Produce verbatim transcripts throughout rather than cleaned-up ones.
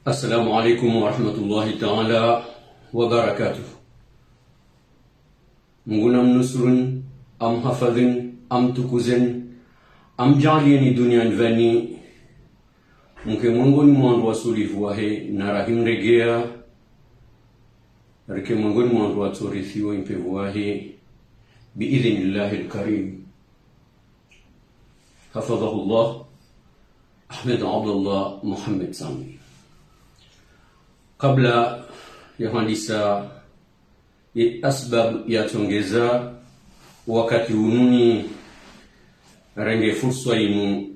Assalamu alaikum warahmatullahi taala wabarakatuh. Mngu namnusuruni, amhafadhwini, amtukuzeni, amdjaalieni duniani pvanu, mke mwengoni mwa wandru wasulivu wahe, na rahim regea, rike mwengoni mwa wandru watsorithiwa impepvo yahe, biidhnillahi lkarim. Hafadhahullah, Ahmed Abdallah Mohamed Sami. Kabla ya hwandisa ye asbabu yatsongeza wakati unu nirenge fursa inu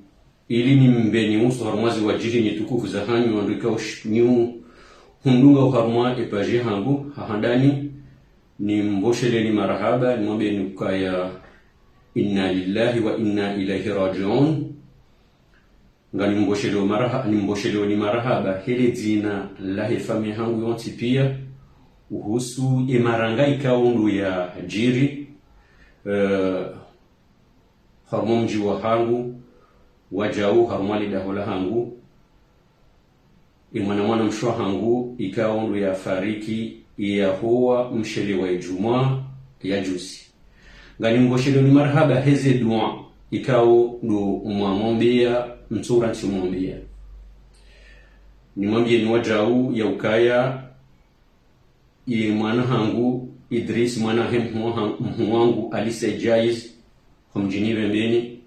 ili nimbeni uso harumwa ze wajihi nyi tukufu zahanyu wandru ikao sh-, nyi uhundunga uharumwa ye page yahangu, ha handani, nimbosheleni marahaba, nimwambeni ukaya inna lillahi wa inna ilaihi rajiun. Nganimboshelewo maraha-, nimboshelewo ni marahaba he le dzina lahe famiyi yahangu yontsi pia, uhusu ye maranga ikao ndo yajiri, eh, harumwa mdji wahangu, Wadjau, harumwa le daho lahangu, ye mwana mwana mshe wahangu ikao ndo yafariki, yahowa mshele wa idjumwa ya juzi. Nganimboshelewo ni marahaba he ze dua ikao ndo mwamwombea, mtsura ntsi mwamwombea. Nimwambieni Wadjau ya ukaya ye mwana hangu Idris, mwana he mhu ha-, mhu wangu Alisa Jaiz, ho mdjini Pvembeni,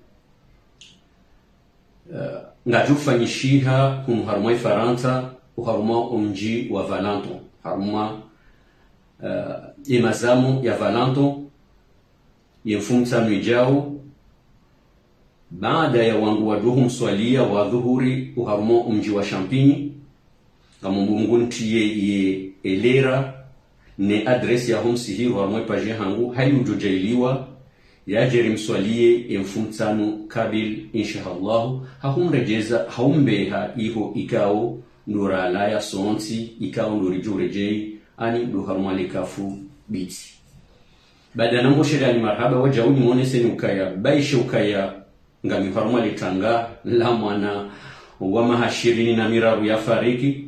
eh, ngadjofanyishiha hunu harumwa Ifarantsa, uharumwa omdji wa Valenton, harumwa, eh, ye mazamu ya Valenton, ye mfumtsanu idjao, baada ya wandru wadjo humswalia wa dhuhuri uharumwa omdji wa Champigny, ngamomba Mngu ntriye ye elera ne adresse yaho msihiru harumwa ye page yahangu, haili udjo djaaliwa, yadje rimswalie ye mfumtsanu kabili, insha Allahu, ha humredjeza, ha umbeha iho ikao ndo ralaya sontsi, ikao ndo ridjo uredjei, ani ndo harumwa le kafu bitsi. Baada nambosheleani marahaba Wadjau, nimoneseni ukaya, baishe ukaya ngami harumwa le tanga la mwana wa maha shirini na miraru yafariki,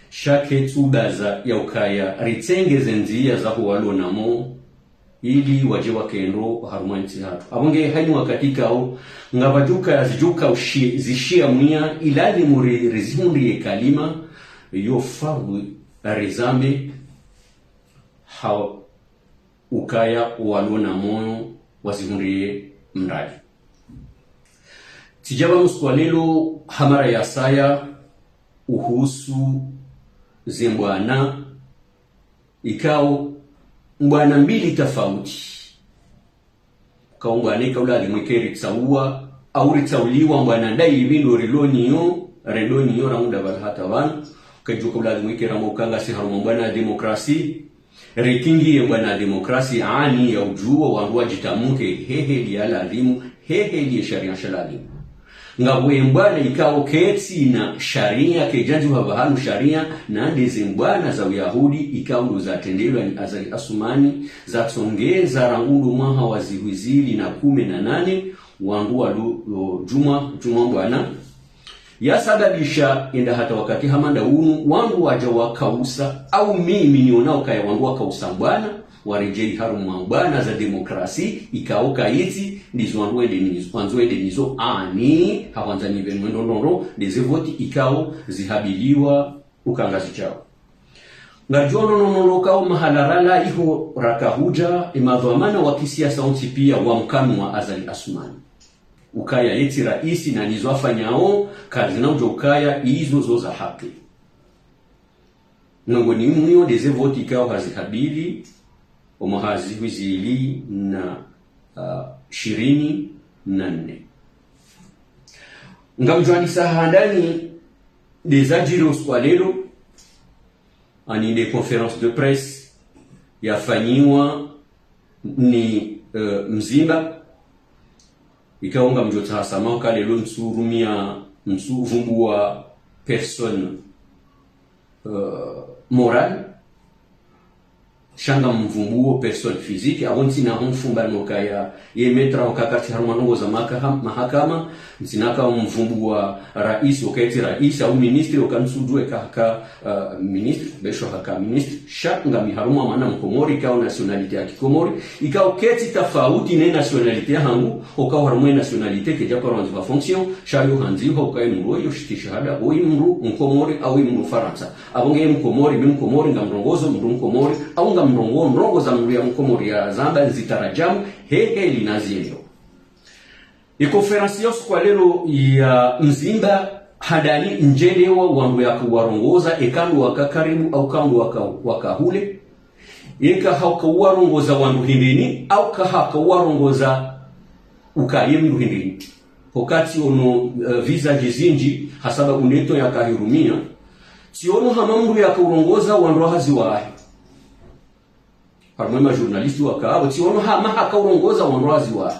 sha ketsubaza ya ukaya ritsenge ze ndzia za huwalonamo, ili wadje wakendo harumwa ntsi hatru. Apvo nge haini wakati ikao, ngapvadjo ukaya zidjo uka ushi-, zishia mwiya, ilazimu ri-, rizihundriye kalima, yo fardhu rizambe, ha ukaya walona moyo wazihundriye mradi. Tsidja pvanu usiku wa leo ha mara ya saya uhusu ze mbwana, ikao mbwana mbili tafauti. Ikao mbwana ikao ladhimu ike ritsauwa, au ritsauliwa mbwana ndayi ipvi ndo rilo nayo, rendo nayo rangu ndapvala hata pvanu. Kaidjo ikao ladhimu ike ramba ukaya ngasi harumwa mbwana ya demokrasi, rikingiye mbwana ya demokrasi, ani ya udjuwa wandru wadjitamuke he heli ya ladhimu, he heli ye sharia sha ladhimu. Ngapvo ye mbwana ikao ketsina sharia, kedjandzi hapvahanu sharia, na nde ze mbwana za uyahudi, ikao ndo zatrendelwa ni Azali Assoumani, zatsongeza rangu ndo mwaha wa zihwi zili na kume na nane, wandru walo, lo, djumwa, djumwa mbwana. Yasababisha yenda hata wakati hama nda unu, wandru wadja wakausa, au mimi nionao ukaya wandru wakausa mbwana, waredjei harumwa mbwana za demokrasi, ikao kaitsi ndizo wandru wende nazo, wandzo wende nazo, ani, ha hwandza nipve mwendo ndrongoo, nde ze voti ikao zihabiliwa ukaya ngazidjao. Ngaridjuwa ndrongoo ukaya mahala ralawa iho raka hudja, ye madhwamana wa kisiasa wontsi pia wamkanua Azali Assoumani ukaya yetsi raisi, na nizo afanyao kazina udjo ukaya izo zo za haki. Nongo ni mwiyo nde ze voti ikao hazihabili, omwaha zihwi zili na, ah, shirini na nne. Ngamdjo andisa handani nde zadjiri usiku wa leo, ani nde conférence de presse yafanyiwa ni, eh, Mzimba. Ikao ngamdjotsaha samaha uka leo ntsurumia, ntsuvumbua personne, eh, morale. Sha ngamvumbuo personne physique, apvo ntsina ho mfumba no kaya, ye maître au kakati harumwa ndrongoo za makaha-, mahakama, ntsina ka mvumbua raisi, oketsi raisi, au ministre, oka ntsudjue ka haka, eh, ministre, besho haka ministre, sha ngami harumwa mwana Mkomori, ikao nationalité ya Kikomori, ikao ketsi tafauti ne nationalité yahangu, okao harumwa nationalité kedja paro handzi ha fonction, sha yo handzi ho ukaye mndru yo shiti shahada, oyi mndru Mkomori, au oyi mndru Farantsa. Apvo nge Mkomori, mi Mkomori, ngamrongozo mndru Mkomori, au ngamrongo, ndrongoo za mndru ya Mkomori ya zamba nzitarajamu, he, he, linaziendo. Ye conférence ya usiku wa leo ya Mzimba, handani ndjelewa wandru yaka uwarongoza, eka ndo waka karibu, au ka ndo waka, waka hule. Eka haka uwarongoza wandru hindrini, au ka haka uwarongoza ukaye mndru hindrini. Hokati ono, eh, visage zindji, hasaba uneto yaka hirumia. Tsiono hama mndru yaka urongoza wandru hazi wahe. Harumwa ma journaliste waka apvo, tsiono hama haka urongoza wandru hazi wahe.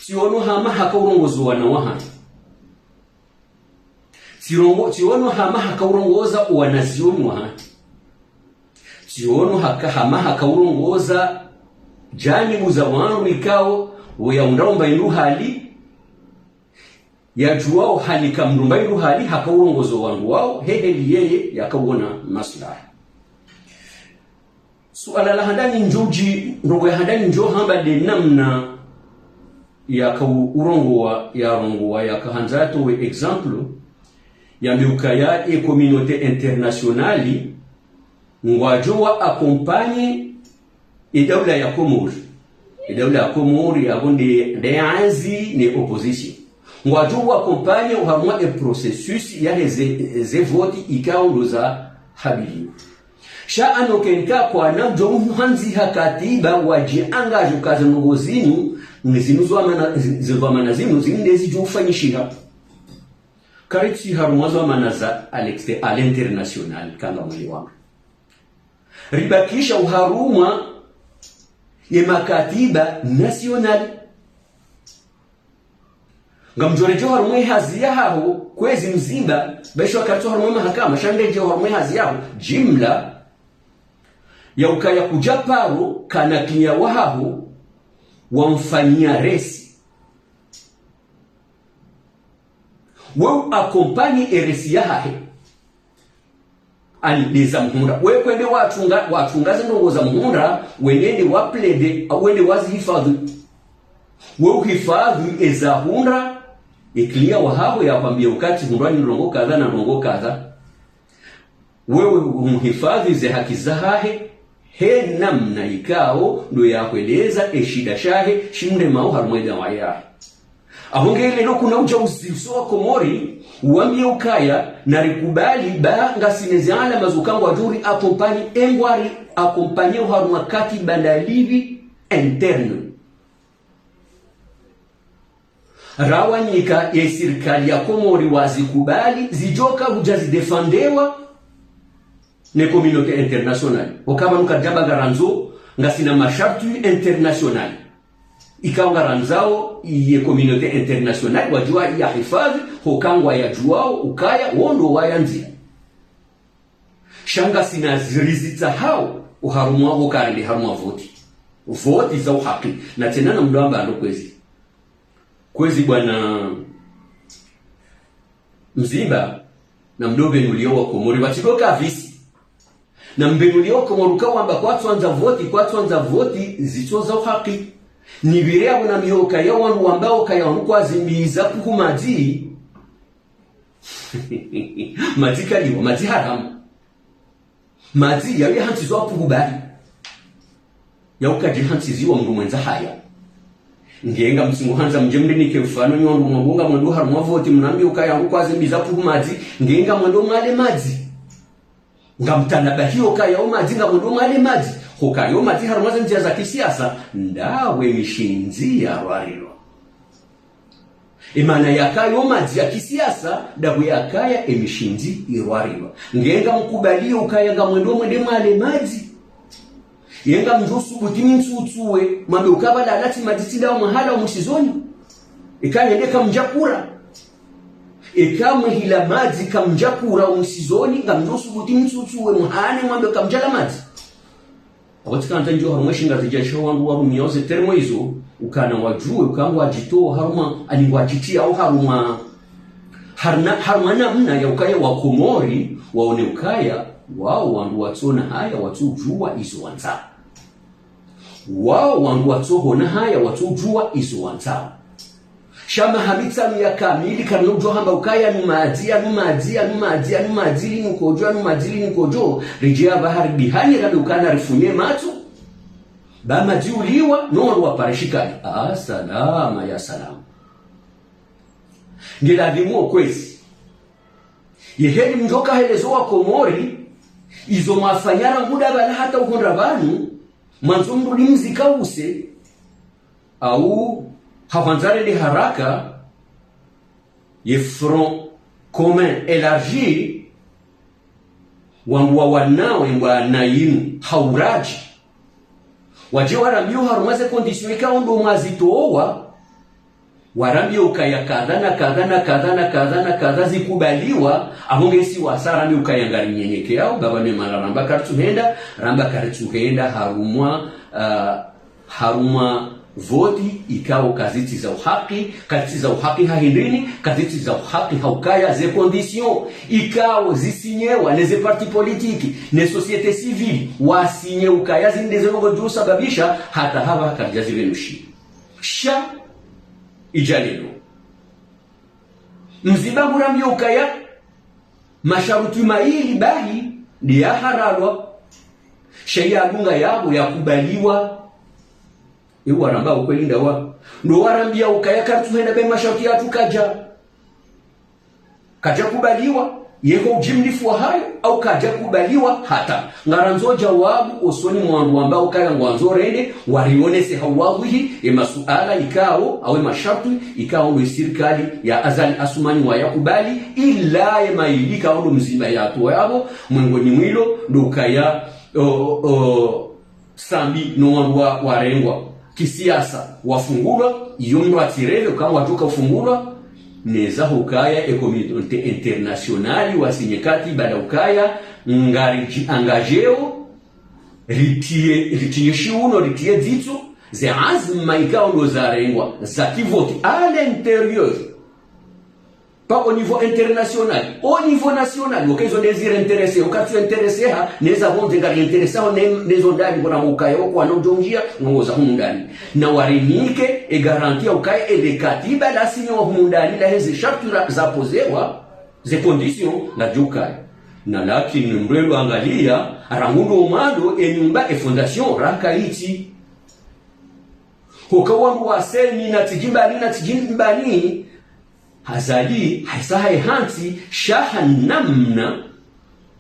Tsiono hama haka urongoza wana wahe. Tsirongo-, tsiono hama haka urongoza wanazioni wahe. Tsiono haka, hama haka urongoza janibu za wandru ikao, wo ya undra umba indru hali, ya djuwao hali ka mndru mba indru hali, haka urongoza wandru wao, he heli yeye, yaka uona maslaha. Suala la handani ndjodji, ndrongoo ya handani ndjo hamba nde namna yaka u-, urongowa, yarongowa, yaka handza yatowe exemple, yambe ukaya ye communauté internationale, ngwadjo wa accompagner ye daula ya Komori. Ye daula ya Komori, apvo nde, nde yandzi ne opposition. Ngwadjo wa accompagner oharumwa ye processus yahe ze, ze vote ikao ndo za habiliwa. Sha ano kentsi kwana mdjo mhandzi ha katiba wadji angadjo kaze ndrongoo zinu, ni zinu zo amana, zi-, zo amana zinu, zinu nde zidjo ufanyishiha. Karitsi harumwa zo amana za à l'exté-, à l'international, kanga mwili wangu. Ribakisha oharumwa ye makatiba national. Ngamdjo redjea oharumwa ye hazi yahaho, kwezi Mzimba, besho karitsi oharumwa ye mahakama, sha ndredjea oharumwa ye hazi yaho, jimla, ya ukaya kudja paro, kana kinya wahaho, wamfanyia resi. We u accompagner ye resi yahahe. Ani nde za mhundra. We kwende watunga, watunga ze ndrongoo za mhundra, wende wa plaider, au wende wazihifadhwi. We uhifadhwi eza hundra, ye client wahaho ya hwambia ukati hundrwa ni ndrongoo kadha na ndrongoo kadha. Wewe umhifadhwi ze haki zahahe, he namna ikao ndo ya hweleza ye shida shahe, shimremao harumwa ye dawa yahe. Apvo nge leo kuna udja uziso wa Komori, wambie ukaya, na rikubali ba ngasina ze alama zo ka ngwadjo ri accompagner, e ngwari accompagner oharumwa katiba ndalipvi interne. Rawanyika ye sirikali ya Komori wazikubali, zidjoka hudja zidéfendewa ne communauté internationale. Oka pvanu kadjamba ngarandzo, ngasina masharti international. Ikao ngarandzao ye communauté internationale, wadjuwa ya hifadhwi, hoka ngwayadjuwao, ukaya, wo ndo wayandzia. Sha ngasina zirizi tsahao, oharumwa, okarende harumwa voti. Voti za uhaki. Na tsena na mdo amba ando kwezi. Kwezi bwana Mzimba, na mdo pvenulia wa Komori, watsidoka visi. Na mbenulia wa Komori uka wamba kwatsuandza voti, kwatsuandza voti, zitso za uhaki. Ni pvire apvo na mioka ya wandru wamba oka ya wandru kwazimbiza puhu madzi. Madzi kaliwa, madzi haramu. Madzi yayo yahantsiziwa puhu bari. Yauka dji hantsiziwa mndru mwendza haya. Nge ngamtsingo handza mdje mrinike mfano nyi wandru mwabunga mwendo harumwa voti mnambie uka ya wandru kwazimbiza puhu madzi. Nge ngamwendo mwale madzi. Ngamtanabahi oka ya o madzi, ngamwendo mwale madzi. Hoka yo madzi harumwa ze ndzia za kisiasa, ndawe mishindzi ya rwarilwa. Ye mana yakaya o madzi ya kisiasa, ndawe yakaya ye mishindzi irwarilwa. Nge ngamkubalio ukaya ngamwendo mwende mwale madzi. Ye ngamdjo subuti mtsutsuwe, mwambe uka pvala alatsi madzi tsi ndawo mwahala omwisizoni. Eka hende kamdja kura. Eka mwehila madzi kamdja kura omwisizoni, ngamdjo subuti mtsutsuwe, muhane mwambe kamdjala madzi. Apvo tsikandza ndjo harumwa eshinga zidja sha wandru warumiao ze terme izo, ukana wadjuwe, uka ngwadjitowo harumwa, ani ngwadjitiyawo harumwa, harna-, harumwa namna ya ukaya wa Komori, waone ukaya, wao wandru watsona haya, watsudjuwa izo wandzao. Wao wandru watsohona haya, watsudjuwa izo wandzao. Sha maha mitsanu ya kamili, karina udjo hamba ukaya yanu madzi, yanu madzi, yanu madzi, yanu madzi, linu kodjo, yanu madzi, linu kodjo, ridje apvaha ribihane rambe ukana rifunye matso. Ba madzi uliwa, no wandru wapare shikali. Ah, salama ya salama. Ngiladhimu okwezi. Yeheli mdjo kahelezo wa Komori, izo mwafanya rangu ndapvala hata uhundra pvanu, mwandzo mrudi mzikause, au hahwandza rende haraka, ye Front Commun Élargi, wandru wa wanawe mbwana yinu, ha uradji. Wadje warambiyo harumwa ze conditions ikao ndo mwazitowa, warambiyo ukaya kadha na kadha na kadha na kadha na kadha zikubaliwa, apvo ngesi wasa rambiyo ukaya ngarinyenyekeyao, baba ne mara ramba karitsuhenda, ramba karitsuhenda harumwa, ah, harumwa voti ikao kazitsi za uhaki, kazitsi za uhaki ha hindrini, kazitsi za uhaki ha ukaya ze conditions ikao zisinyewa ne ze partis politiques, ne société civile, wasinye ukaya zinde ze ndrongoo djo sababisha, hata hapvaha karidja zivenushi. Sha, idja leo. Mzimba ngurambiyo ukaya, masharuti mayili bahi, ndiya haralwa. Sha yalunga yapvo yakubaliwa. Ewa ramba ukweli ndawa. Ndo warambiya ukaya karitsuhenda be masharuti yatru kadja. Kadja kubaliwa, yeho ujimlifu wa hayo, au kadja kubaliwa hata. Ngarandzo djawabu osoni mwa wandru wamba ukaya ngwandzo rende, warionese ha uwadhwihi, e masuala ikao, awe masharti ikao ndo sirikali ya Azali Assoumani wayakubali, ila ye mayili ikao ndo mzimba yatowa yapvo, mwengoni mwilo, ndo ukaya, o, o, Sambi no wandru wa, warengwa kisiasa wafungulwa, iyo mndru atsireve, uka ngwadjoka ufungulwa, neza hukaya e communauté internationale wasinye katiba la ukaya, ngaridji engagéo, ritiye, ritiye shiuno, ritiye dzitso, ze azma ikao ndo zarengwa, za kivoti, à l'intérieur. Pas au niveau international, au niveau national, uka izo ndezi ri intéresser, uka tsu intéresser ha, neza pvondze ngari intéresser ha, ne, nezo ndani, ngona mukaya, okwana udjongia, ngongo za humu ndani. Na warinike, e garantie ya ukaya, ele katiba la sinye wa humu ndani, la heze sharti la, za pozewa, ze conditions, la djukaya. Na lakini mrelo angalia, rangu ndo mwando, e nyumba, e fondation, raka itsi. Hoka wandru wasemi, na tsi djimbani, na tsi djimbani, Azali, haisa haye hantsi, sha ha namna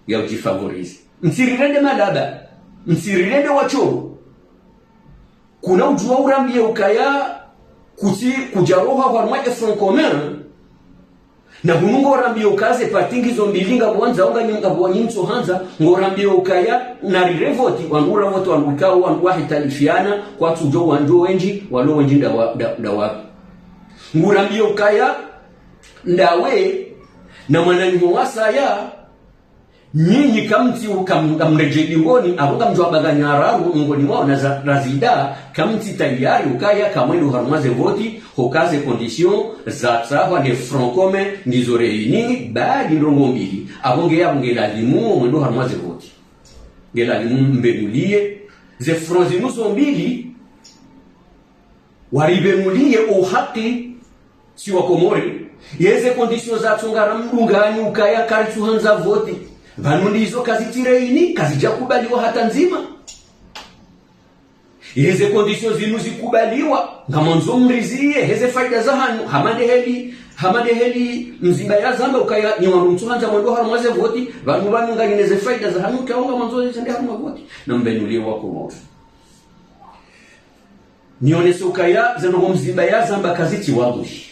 ya udjifavoriser. Mtsirirende malaba, mtsirirende wachoro. Kuna udjuwa urambiye ukaya kutsi kudjaroha harumwa e Front Commun, na hunu ngorambiyo ukaya ze parti ngizo mbili ngapvo wandzao nganyi, ngapvo wanyi mtsohandza, ngorambiyo ukaya na rire voti, wandru ura voti, wandru ikao, wandru wahitalifiana, kwatsudjo wandru wendji, walo wendji ndawa, nda, ndawa. Ngurambiyo ukaya, ndawe, na mwananyiho wasaya, nyinyi kamtsi u-, kam-, kamredjei dingoni, apvo ngamdjo wabaganya raru, ngoni mwao na za-, razida, kamtsi tayari ukaya, kamwendo harumwa ze voti, hoka ze conditions, zatsahwa ne Front Commun, ngizo réunies, bali ndrongoo mbili, apvo nge, apvo nge lazimu, mwendo harumwa ze voti. Nge lazimu mbenuliye, ze front zinu zo mbili, waribenuliye o haki, si wa Komori, yeze conditions zatsonga ramdungani ukaya karitsuhandza voti. Pvanu ndizo kazitsi réunies, kazidjakubaliwa hata ndzima. Yeze conditions zinu zikubaliwa, ngamwandzo mriziye, heze faida za hanyu, hama ndeheli, hama ndeheli mzimba yazamba ukaya, nyi wandru mtsuhandza mwendo harumwa ze voti, pvanu pvanu nganyi neze faida za hanyu, ukaya ngamwandzo zende harumwa voti. Na mbenuliye wa Komori. Nionese ukaya, ze ndrongoo mzimba yazamba kazitsi wadhwihi.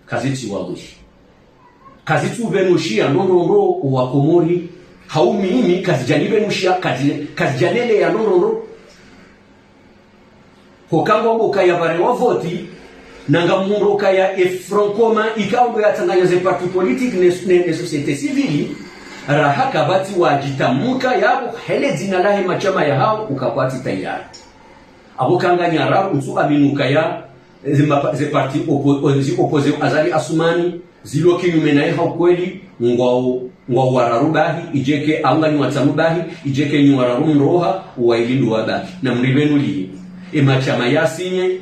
Kazitsi wadhwihi. Kazitsu ubenushiya ndrongoo wa Komori. Hau mimi kazidjanibenushiya, kazi-, kazidjaneleya ndrongoo. Koka ngwambo ukaya pvare wa voti, na ngamhundro ukaya e Front Commun ikao ndo yatsanganya ze parti politique ne, ne, ne société civile, raha kapvatsi wadjitamuka yapvo hele dzina lahe mashama yahao uka kwatsi tayari. Apvo kanganya raru ntsu amini ukaya ze mapa-, ze parti oppo-, o-, zi opposé Azali Assoumani, zilo kinyume naye ha ukweli, ngwao, ngwao wararu bahi, idjeke aunga ni watsanu bahi, idjeke ni wararu mroha, uwaili ndo wabaki. Na mripvenuliye. E mashama yasinye,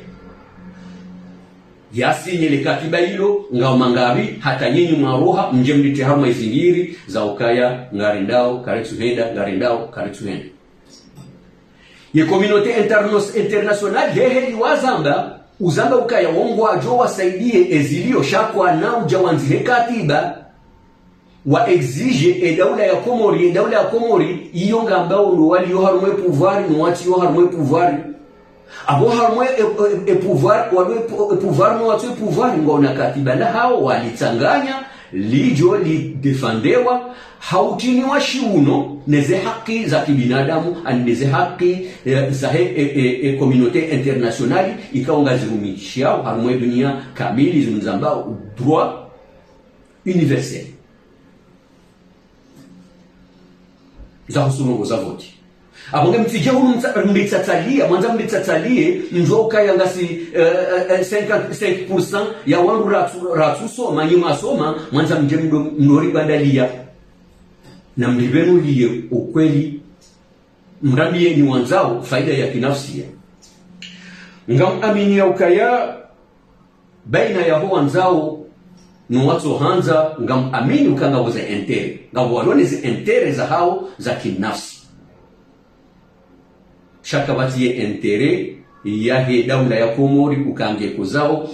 yasinye le katiba ilo, ngao mangapvi, hata nyinyi mwaroha, mdje mrite harumwa izingiri, za ukaya, ngarendao, karitsuhenda, ngarendao, karitsuhenda. Ye communauté internos-, internationale, hehe, liwazamba, uzamba ukaya wo ngwadjo wasaidiye ezilio sha kwana udja wandzihe katiba, wa exige e daula ya Komori, e daula ya Komori, iyo ngambao ndo walio harumwa e pouvoir, no watsiyo harumwa e pouvoir. Apvo harumwa e, e, e pouvoir, walio e pou-, e pouvoir, no watsiyo e pouvoir, ngwaona katiba lahao, walitsanganya, lidjo lidéfendewa, ha utiniwa shiuno, neze haki za kibinadamu, ani neze haki, eh, zahe, e, e, e communauté internationale, ikao ngazirumishiao, harumwa e dunia kamili, zinu zambao droit universel. Za husu ndrongo za voti. Apvo nge mtsidje hunu mtsa-, mritsatsaliya, mwandza mritsatsaliye, mdjuwa ukaya ngasi, eh, eh, eh, cinquante-cinq pour cent ya wandru ratsu, ratsu soma, nyi mwasoma, mwandza mdje mdo, mdori bandaliya. Na mripvenuliye ukweli, mrambiye ni wandzao, faida ya kinafsia. Ngam amini ya ukaya, baina yaho wandzao no watsohandza, ngam amini uka ngapvo ze intérêt. Ngapvo walio neze intérêt zahao za kinafsi. Sha kapvatsi ye intérêt yahe daula ya Komori uka nge kozao.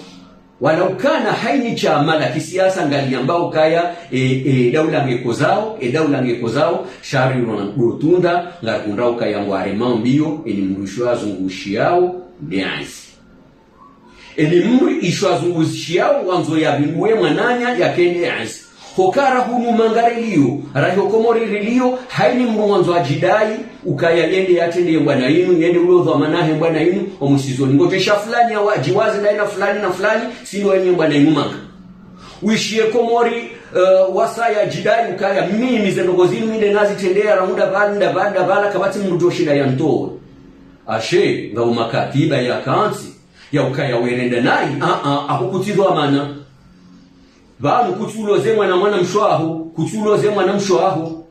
Wala ukana haini shama la kisiasa ngaliyambao ukaya, e, e, daula nge kozao, e, daula nge kozao, sha rirona ndo tunda, ngarikundra ukaya ngwarema mbio, eni mdru isho azungushiao, nde anzi. Eni mdru isho azungushiao wandzo yapvinduwe mwananya yakende anzi. Hokara hunu manga rilio, raho Komori rilio, haini mdru wandzo adjidai, ukaya yende yatrende ye mbwana inu, yende ulo dhwamana he mbwana inu, omusizoni. Ngotwe sha fulani ya wadjiwaze na ina fulani na fulani, sindo wenye mbwana inu manga. Wishiye Komori, eh, wasaya djidai, ukaya mimi ze ndrongo zinu mi nde nazitrendea, rangu ndapvala, ndapvala, ndapvala, kapvatsi mdru djoshinda yantowe. Ashe, ngapvo makatiba ya kantsi, ya ukaya werenda nayi, a, a, aho kutsi dhwamana. Pvanu kutsi uloze mwana, mwana mshe waho, kutsi uloze mwana mshe waho.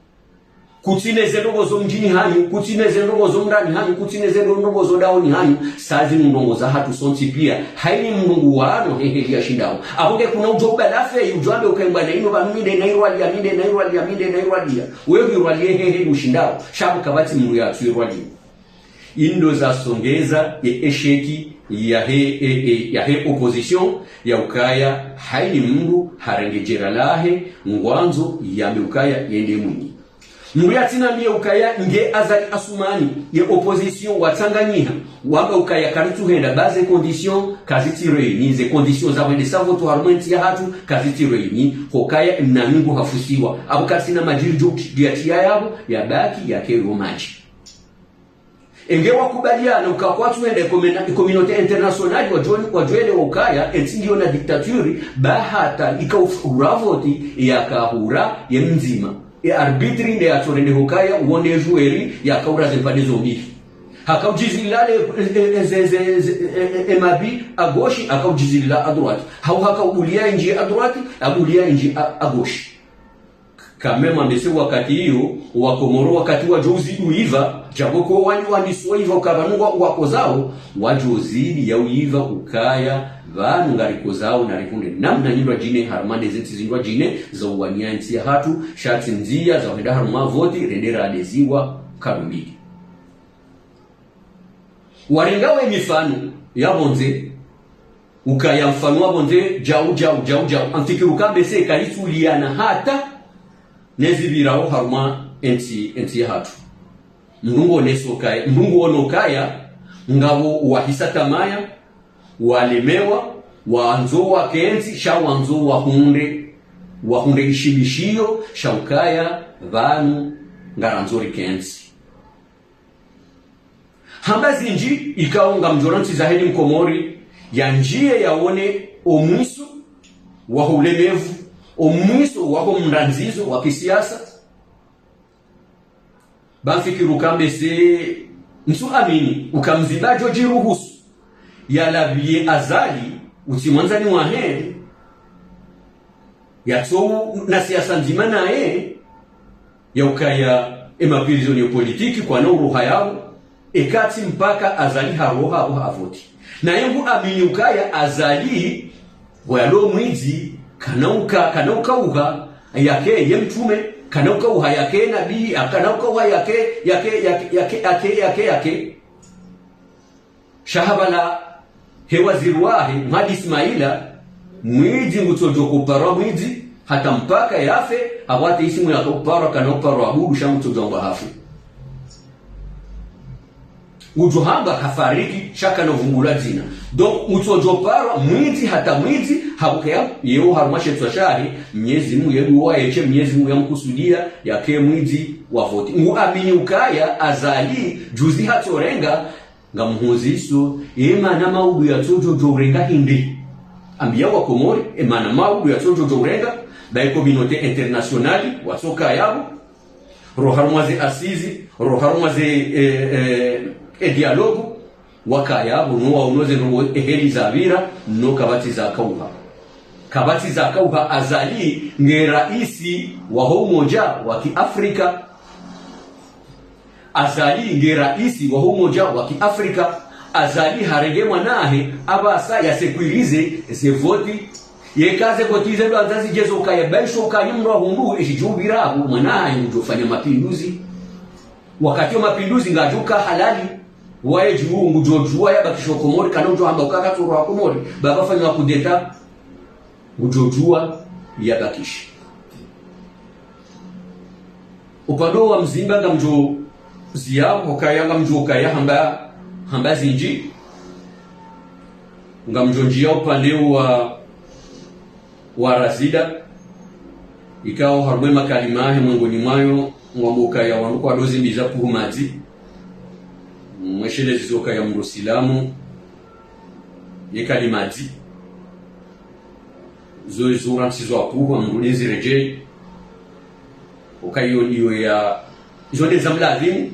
Kutsi neze ndrongo zo mdjini hanyu, kutsi neze ndrongo zo mrani hanyu, kutsi neze ndrongo zo daoni hanyu, sa zinu ndrongo zahatru sontsi pia, haini mdru ngu wano hehe ya shindao. Apvo nge kuna udjo ubalafe, udjo ambe ukaya mbwana inu pvanu mi nde nairwaliya, mi nde nairwaliya, mi nde nairwaliya. Wewe irwaliye hehe ushindao, sha pvo kapvatsi mdru yatsu irwaliya. Indo zasongeza ye échec yahe, e, e, yahe opposition, ya ukaya haini mdru harenge djera lahe, ngwandzo yambe ukaya yende mwinyi. Mdru yatsinambiye ukaya nge Azali Assoumani, ye opposition watsanganyiha, wamba ukaya karitsuhenda, ba ze conditions kazitsi réunies, ze conditions za hwendesa voti harumwa entsi yahatru kazitsi réunies, hokaya mna nyungu hafusiwa. Apvo katsina madjiri djo, djo ya tiya yapvo, yabaki yake yo madji. Enge wakubaliana uka kwatsuhenda, e commun-, e communauté internationale wadjo-, wadjoelewa ukaya, entsi ngiyo na dictature, ba hata ika uf-, ura voti, yaka hura, ye mdzima. E arbitre nde yatsorendeha ukaya, uwo nde joueur, yaka hura ze mpande zo mbili. Haka udjizilila le, e, e, ze, ze, ze, e, e, e mabi à gauche, haka udjizilila à droite. Hau haka ubuliya indji à droite, abuliya indji à, à gauche. Quand même, ambe se wakati iyo, Wakomoro wakati wadjo uzidi uiva, djapvo ko wani wani so iva ukaya pvanu ngwa, ngwakozao, wadjo uzidi ya uiva ukaya, pvanu ngarikozao na rihundre namna nyindrwadjine, harumwa nde ze ntsi zindrwadjine, za uwaniya ntsi yahatru, sha tsi ndziya, za uhenda harumwa voti, rende radeziwa, karumbili. Warenga we mifano ya pvondze, ukaya mfano wa pvondze, djau, djau, djau, djau. Amfikiri uka mbe se karitsuliana hata, nezi pvirao harumwa entsi, entsi yahatru. Mdru ngu oneso kaya, mdru ngu ono kaya, ngapvo wahisa tamaya, walemewa, wandzo wakentsi, sha wandzo wahundre, wahundre ishimishiyo, sha ukaya, pvanu, ngarandzo rikentsi. Hamba zindji ikao ngamdjo rantsi zaheli mkomori, yandjiye yaone omwiso waho ulemevu, omwiso waho mrandzizo wa kisiasa. Ba mfikiri uka mbese, ntsu amini uka Mzimba djo djiruhusu yalapviye Azali, utsi mwandzani wahe, yatso na siasa ndzima naye, ya ukaya ema prisonniers politiques kwana uroha yapvo, eka tsi mpaka Azali haroha apvo havoti. Naye ngu amini ukaya Azali, walo mwidzi, kana uka, kana uka uha yake ye mtrume, kana uka uha yake nabii, kana uka uha yake, yake, yake, yake, yake, yake, yake. Sha hapvala he waziri wahe, Mhadi Ismaila, mwidzi ngutsodjo uparwa mwidzi, hata mpaka yafe, apvo hata isimu yaka uparwa, kana uparwa abudu, sha ngutsodjo amba hafe. Udjo hamba hafariki, sha kana uvumbulwa dzina. Donc, ngutsodjo uparwa mwidzi, hata mwidzi, hapvo ukaya, yeo harumwa she ntswa shahe, Mnyezi Mungu ye duwa yeshe, Mnyezi Mungu yamkusudia, yake mwidzi wa voti. Ngu amini ukaya, Azali, juzi hatsorenga, ngamhuziso, ye mana maudu yatsodjo djo urenga hindri. Ambiya wa Komori, ye mana maudu yatsodjo djo urenga, ba ye communauté internationale, watsoka yapvo, ro harumwa ze assises, ro harumwa ze, eh, eh, e dialogue, wakaya yapvo, no waono ze ndrongoo eheli zapvira, no kapvatsi zaka uha. Kapvatsi zaka uha Azali, nge raisi waho umoja wa kiafrika. Azali nge raisi waho umoja wa kiafrika. Azali harenge mwanahe apvasa ya sécuriser ze voti. Yeka ze voti ze ndo andza zidje zo ukaya baisho ukaya mndru wa hundru, eshi djupvira apvo mwanahe ngudjo fanya mapinduzi. Wakati wa mapinduzi ngadjo uka halali. Waye dju ngudjo djuwa yabakishe Komori, kana udjo hamba uka katsu roha Komori, ba pvafanywa kudeta. Ngudjo djuwa yabakishe. Upande wa Mzimba ngamdjo ziya, ukaya ngamdjo ukaya hamba, hamba zindji. Ngamdjo ndjiya upande wa, wa Razida. Ikao harumwa ye makalima yahe mwengoni mwayo, ngwambo ukaya wandru kwadozimbiza puhu madzi. Mweshelezi zo ukaya mndru silamu, ye kalima dzi. Zo, zo rantsizo apuhu, amrudi nziredjeyi. Uka iyo, iyo ya, izo nde za mlazimu.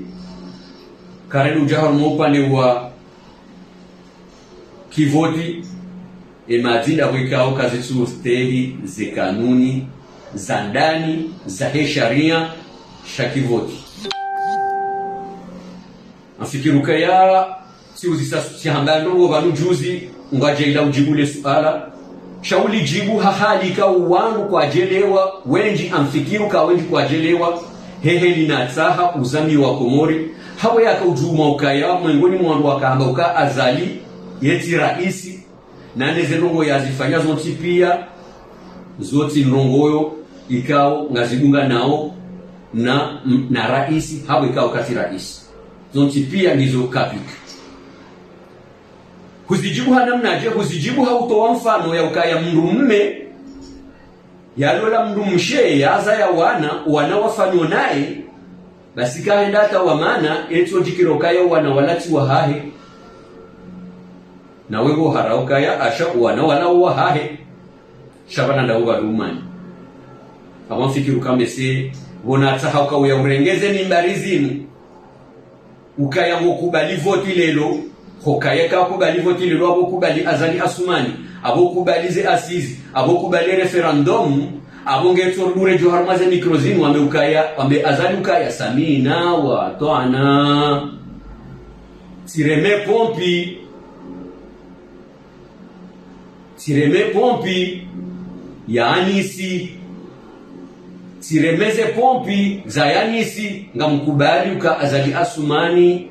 Kareni udja harumwa upande wa kivoti, e madzi nda hwikao kazitsu stehi ze kanuni za ndani za he sharia sha kivoti. Amfikiri ukaya, tsi uzisa, tsi hamba ndrongoo pvanu juzi, ngwadje ila udjibu le suala. Sha ulidjibu ha hali ka wandru kwadjelewa, wendji amfikiri uka wendji kwadjelewa, hehe linatsaha uzamiyo wa Komori. Hapvo yaka udjuma ukaya, mwengoni mwa wandru waka hamba uka Azali, ye tsi raisi, na ne ze ndrongoo yazifanya zontsi piya, zontsi ndrongoo ikao ngazidunganao na, na raisi, hapvo ikao katsi raisi. Zontsi piya ngizo kapika. Huzidjibu ha namnadje, huzidjibu ha utowa mfano ya ukaya mndru mme, yalola mndru mshe, yazaya wana, wana wafanywa naye, basi kahenda hata wa mana, etso djikira ukaya wana wala tsi wahahe. Nawe pvo hara ukaya asha wana wala wahahe. Sha pvanu nda upva dumani. Apvo amfikiri uka mbese, pvo natsaha uka uya urengeze mimbari zinu. Ukaya ngo kubali voti lelo, hukaya ka kubali voti lelo, apvo kubali Azali Assoumani, apvo kubali ze assises, apvo kubali référendum, apvo ngetso rudure djo harumwa ze micro zinu, wambe ukaya, wambe Azali ukaya, samina wa atwana. Tsireme pompi. Tsireme pompi ya anisi. Tsireme ze pompi za yanisi, ngamkubali uka Azali Assoumani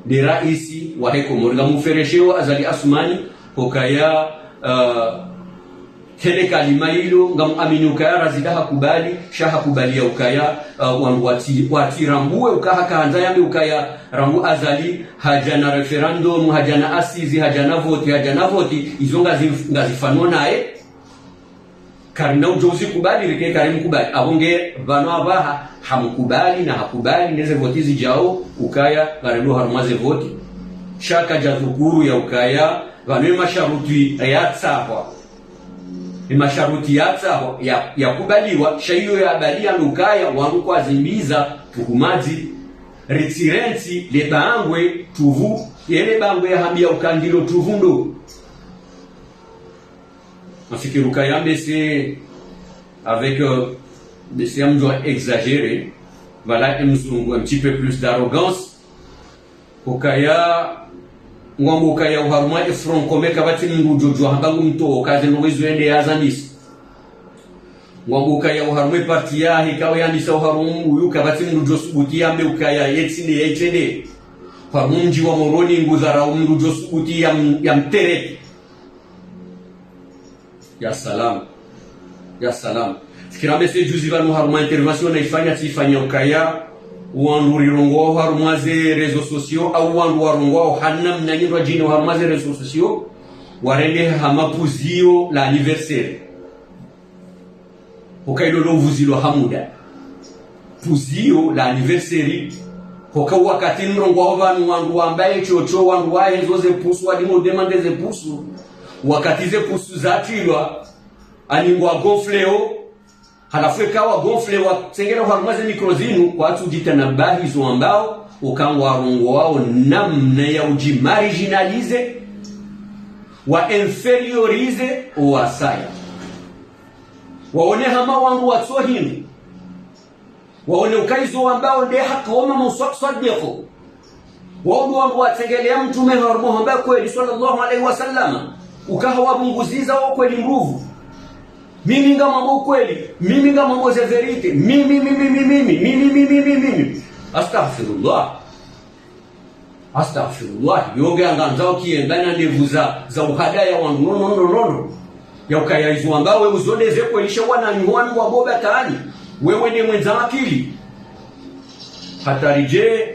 nde raisi wahe Komori. Ngamferesheo Azali Assoumani, hukaya, uh, hele kalima ilo, ngamu amini ukaya Razida hakubali, sha hakubali ya ukaya, uh, wandru watsi, watsi rambuwe uka haka handza yambe ukaya, rangu Azali, hadja na référendum, hadja na assises, hadja na voti, hadja na voti, izo ngazi, ngazifanywa naye. Karina udjo uzikubali, rike karimkubali. Apvo nge pvanu apvaha, hamkubali na hakubali, neze voti zidjao, ukaya, karilo harumwa ze voti. Sha kadja dhukuru ya ukaya, pvanu ye masharuti yatsahwa. Ye masharuti yatsahwa, ya, yakubaliwa, sha iyo yabalia ndo ukaya, wandru kwazimbiza, tuhumadzi, ritsi rentsi, le bangwe, tuvu, yele bangwe yahambia uka ndilo tuvu ndo. Mafikiri ukaya mbese, avec, euh, mbese ya mdjo exagérer, voilà, ye mzungu, un petit peu plus d'arrogance. Ukaya, ngwambo ukaya oharumwa ye Front Commun kapvatsi mndru udjo djuwa hamba ngu mtowo, kaze ndo wezo ende yazandisa. Ngwambo ukaya oharumwa ye parti yahe, kawe yandisa oharumwa mbuyu, kapvatsi mndru udjo subuti yambe ukaya, yetsinde, yetsinde. Oharumwa mdji wa Moroni, ngudharau mndru udjo subuti ya m-, ya mtereke. Ya salam. Ya salam. Fikira mbese juzi pvanu harumwa intervention nayifanya, tsifanya ukaya, wandru rirongowao harumwa ze réseaux sociaux, au wandru warongowao hana mna nyindwa djini harumwa ze réseaux sociaux, warende hama puzio la anniversaire. Uka ilo lo pvuzilo ha muda. Puzio la anniversaire, hoka wakati mrongowa pvanu wandru wambaye chocho, wandru wahezo ze pusu, wadimo demande ze pusu. Wakati ze pusu zatrilwa, ani ngwa gonfleo, halafu eka wa gonfleo, watsengera harumwa ze micro zinu, kwatsu djitanabahi zo wambao, uka ngwarongowao namna ya udji marginaliser, wa inférioriser, owasaya. Waone hama wandru watso hindru. Waone uka izo wambao nde haki, woma muswa-, swadeko. Wao ndo wandru watsengelea mtrume harumwa hamba kweli, swallallahu alayhi wa sallam. Uka hawapvunguziza wo kweli mbovu. Mimi ngamwambo kweli, mimi ngamwambo ze vérité, mimi, mimi, mimi, mimi. Astaghfirullah. Astaghfirullah, yo nge angandzao kiyenda na ndevu za, za uhadaya wandru nono, nono, nono. Ya ukaya izo wambao we uzonde ze kweli sha wananyaho wanu wa boba tani. Wewe nde mwendza akili. Hata ridje,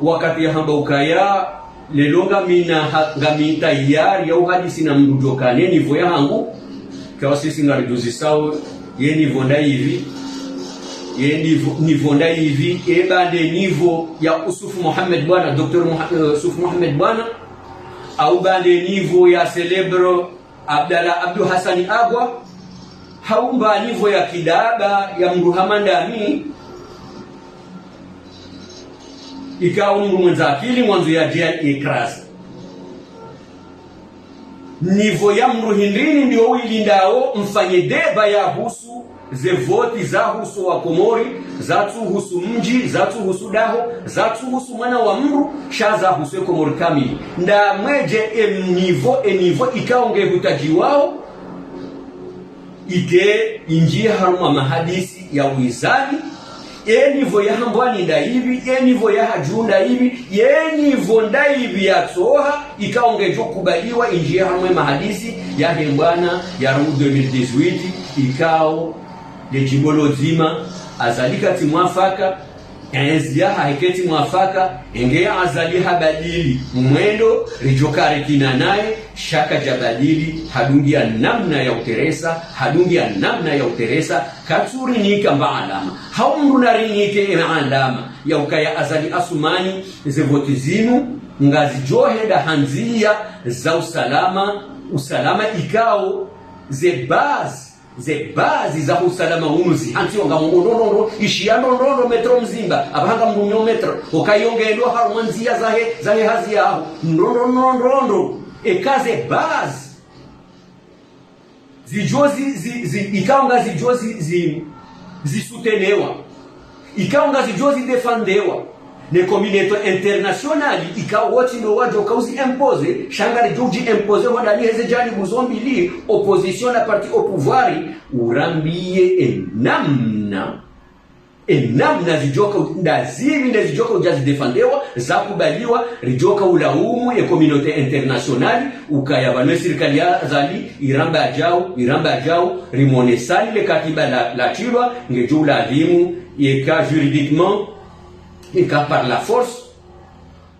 wakati yahamba ukaya, lelo ngamina ha-, ngami tayari ya uhadisi na mndru djo kana ye niveau yahangu. Kawa sisi ngaridjuzisao, ye niveau ndayipvi, ye niveau, niveau ndayipvi, ye ba nde niveau ya Yusuf Mohamed Bwana, Docteur Moha-, eh, Yusuf Mohamed Bwana, au ba nde niveau ya célèbre Abdallah Abdou Hassani Agwa, hau mba niveau ya kidaba ya mndru hama ndami, ikao mndru mwendza akili mwandzo yadje ya ikraza. Niveau ya mndru hindrini ndio uyilindao mfanye débat yahusu ze voti zahusu wa Komori, zatsuhusu mdji, zatsuhusu daho, zatsuhusu mwana wa mndru, sha zahusu e Komori kamili. Nda mwedje e niveau, e niveau ikao nge hutajiwao, ike indjie harumwa mahadisi ya wizani, e niveau yahambwa ni ndayipvi, e niveau yahadju ndayipvi, ye niveau ndayipvi yatsoha, ikao ngedjo kubaliwa indjie harumwa mahadisi yahe mbwana ya rangu deux mille dix-huit, ikao le djimbo lo dzima, Azali katsi mwafaka, enzi yahahe ketsi mwafaka, enge Azali habadili mwendo, ridjo kari kina naye, sha kadja badili, hadungia namna ya uteresa, hadungia namna ya uteresa, katsurinika mba alama. Hau mndru narinike ena alama, ya ukaya Azali Assoumani, ze voti zinu, ngazidjo henda ha ndzia za usalama, usalama ikao, ze base, ze base za usalama unu zi hantsi wanga mndru ndrondrondro, ishiya ndrondrondro metro mdzima, apvaha ngamndru nyo metro, ukayo ngendo harumwa ndzia zahe, zahe hazi yaho, ndrondrondrondro, eka ze base zidjo zi, zi, zi, ikao ngazidjo zi, zi, zisutenewa. Ikao ngazidjo zidefendewa ne communauté internationale, ikao wotsi ndo wadjo kauzi imposer, sha ngaridjo udji imposer hondani heze janibu zo mbili, opposition na parti au pouvoir, urambie enamna, enamna zidjoka u-, ndazipvi nde zidjoka udja zidefendewa, zakubaliwa, ridjoka ulaumu ye communauté internationale, ukaya pvanu e sirikali ya Azali, iramba djau, iramba djau, rimonesani le katiba la, latrilwa, ngedjo ulazimu, yeka juridiquement, eka par la force,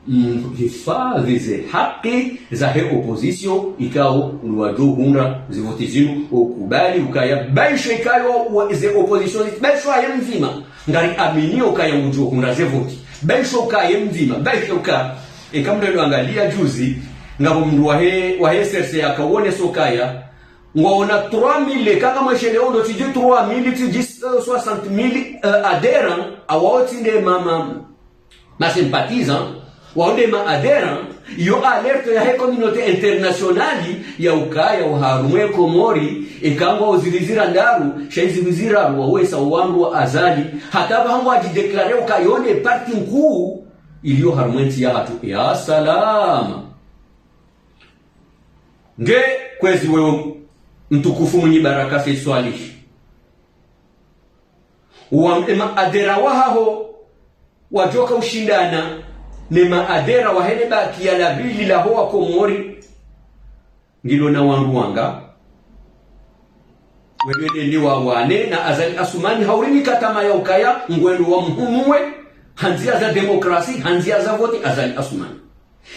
Mm, hifadhwi ze haki zahe opposition, ikao ndo wadjo hundra zevoti zinu, ukubali ukaya baisho ikao wa, ze opposition, baisho aye mdzima, ngari amini ukaya ngudjo hundra zevoti, baisho ukaye mdzima, baisho uka, eka mndru ndo angalia juzi, ngapvo mndru wahe, wahe C R C yakawone sokaya, ngwaona trois mille, kanga mweshele ondo tsidji trois mille, tsidji, euh, soixante mille, euh, adhérents, awawo tsi nde mama, ma sympathisants, wao nde ma adhérents, iyo alerte yahe communauté internationale ya ukaya oharumwa e Komori, eka ngwao zihwi ziraru, sha izihwi ziraru wawesa owandru wa Azali, hata pvahanu wadjidéclaré ukaya yo nde parti nkuu, iliyo harumwa entsi yahatru. Ya salama. Nge kwezi wewe mtukufu Mwinyi Baraka Said Swalihi. Wa, ema adhérents wahaho, wadjoka ushindana ne ma adhérents wahe le baki ya la pvili laho wa Komori. Ngilo na wandru wanga. Wewe nende wawane na Azali Assoumani hauri mikatama ya ukaya ngwendo wamhunuwe, ha ndzia za démocratie, ha ndzia za voti Azali Assoumani.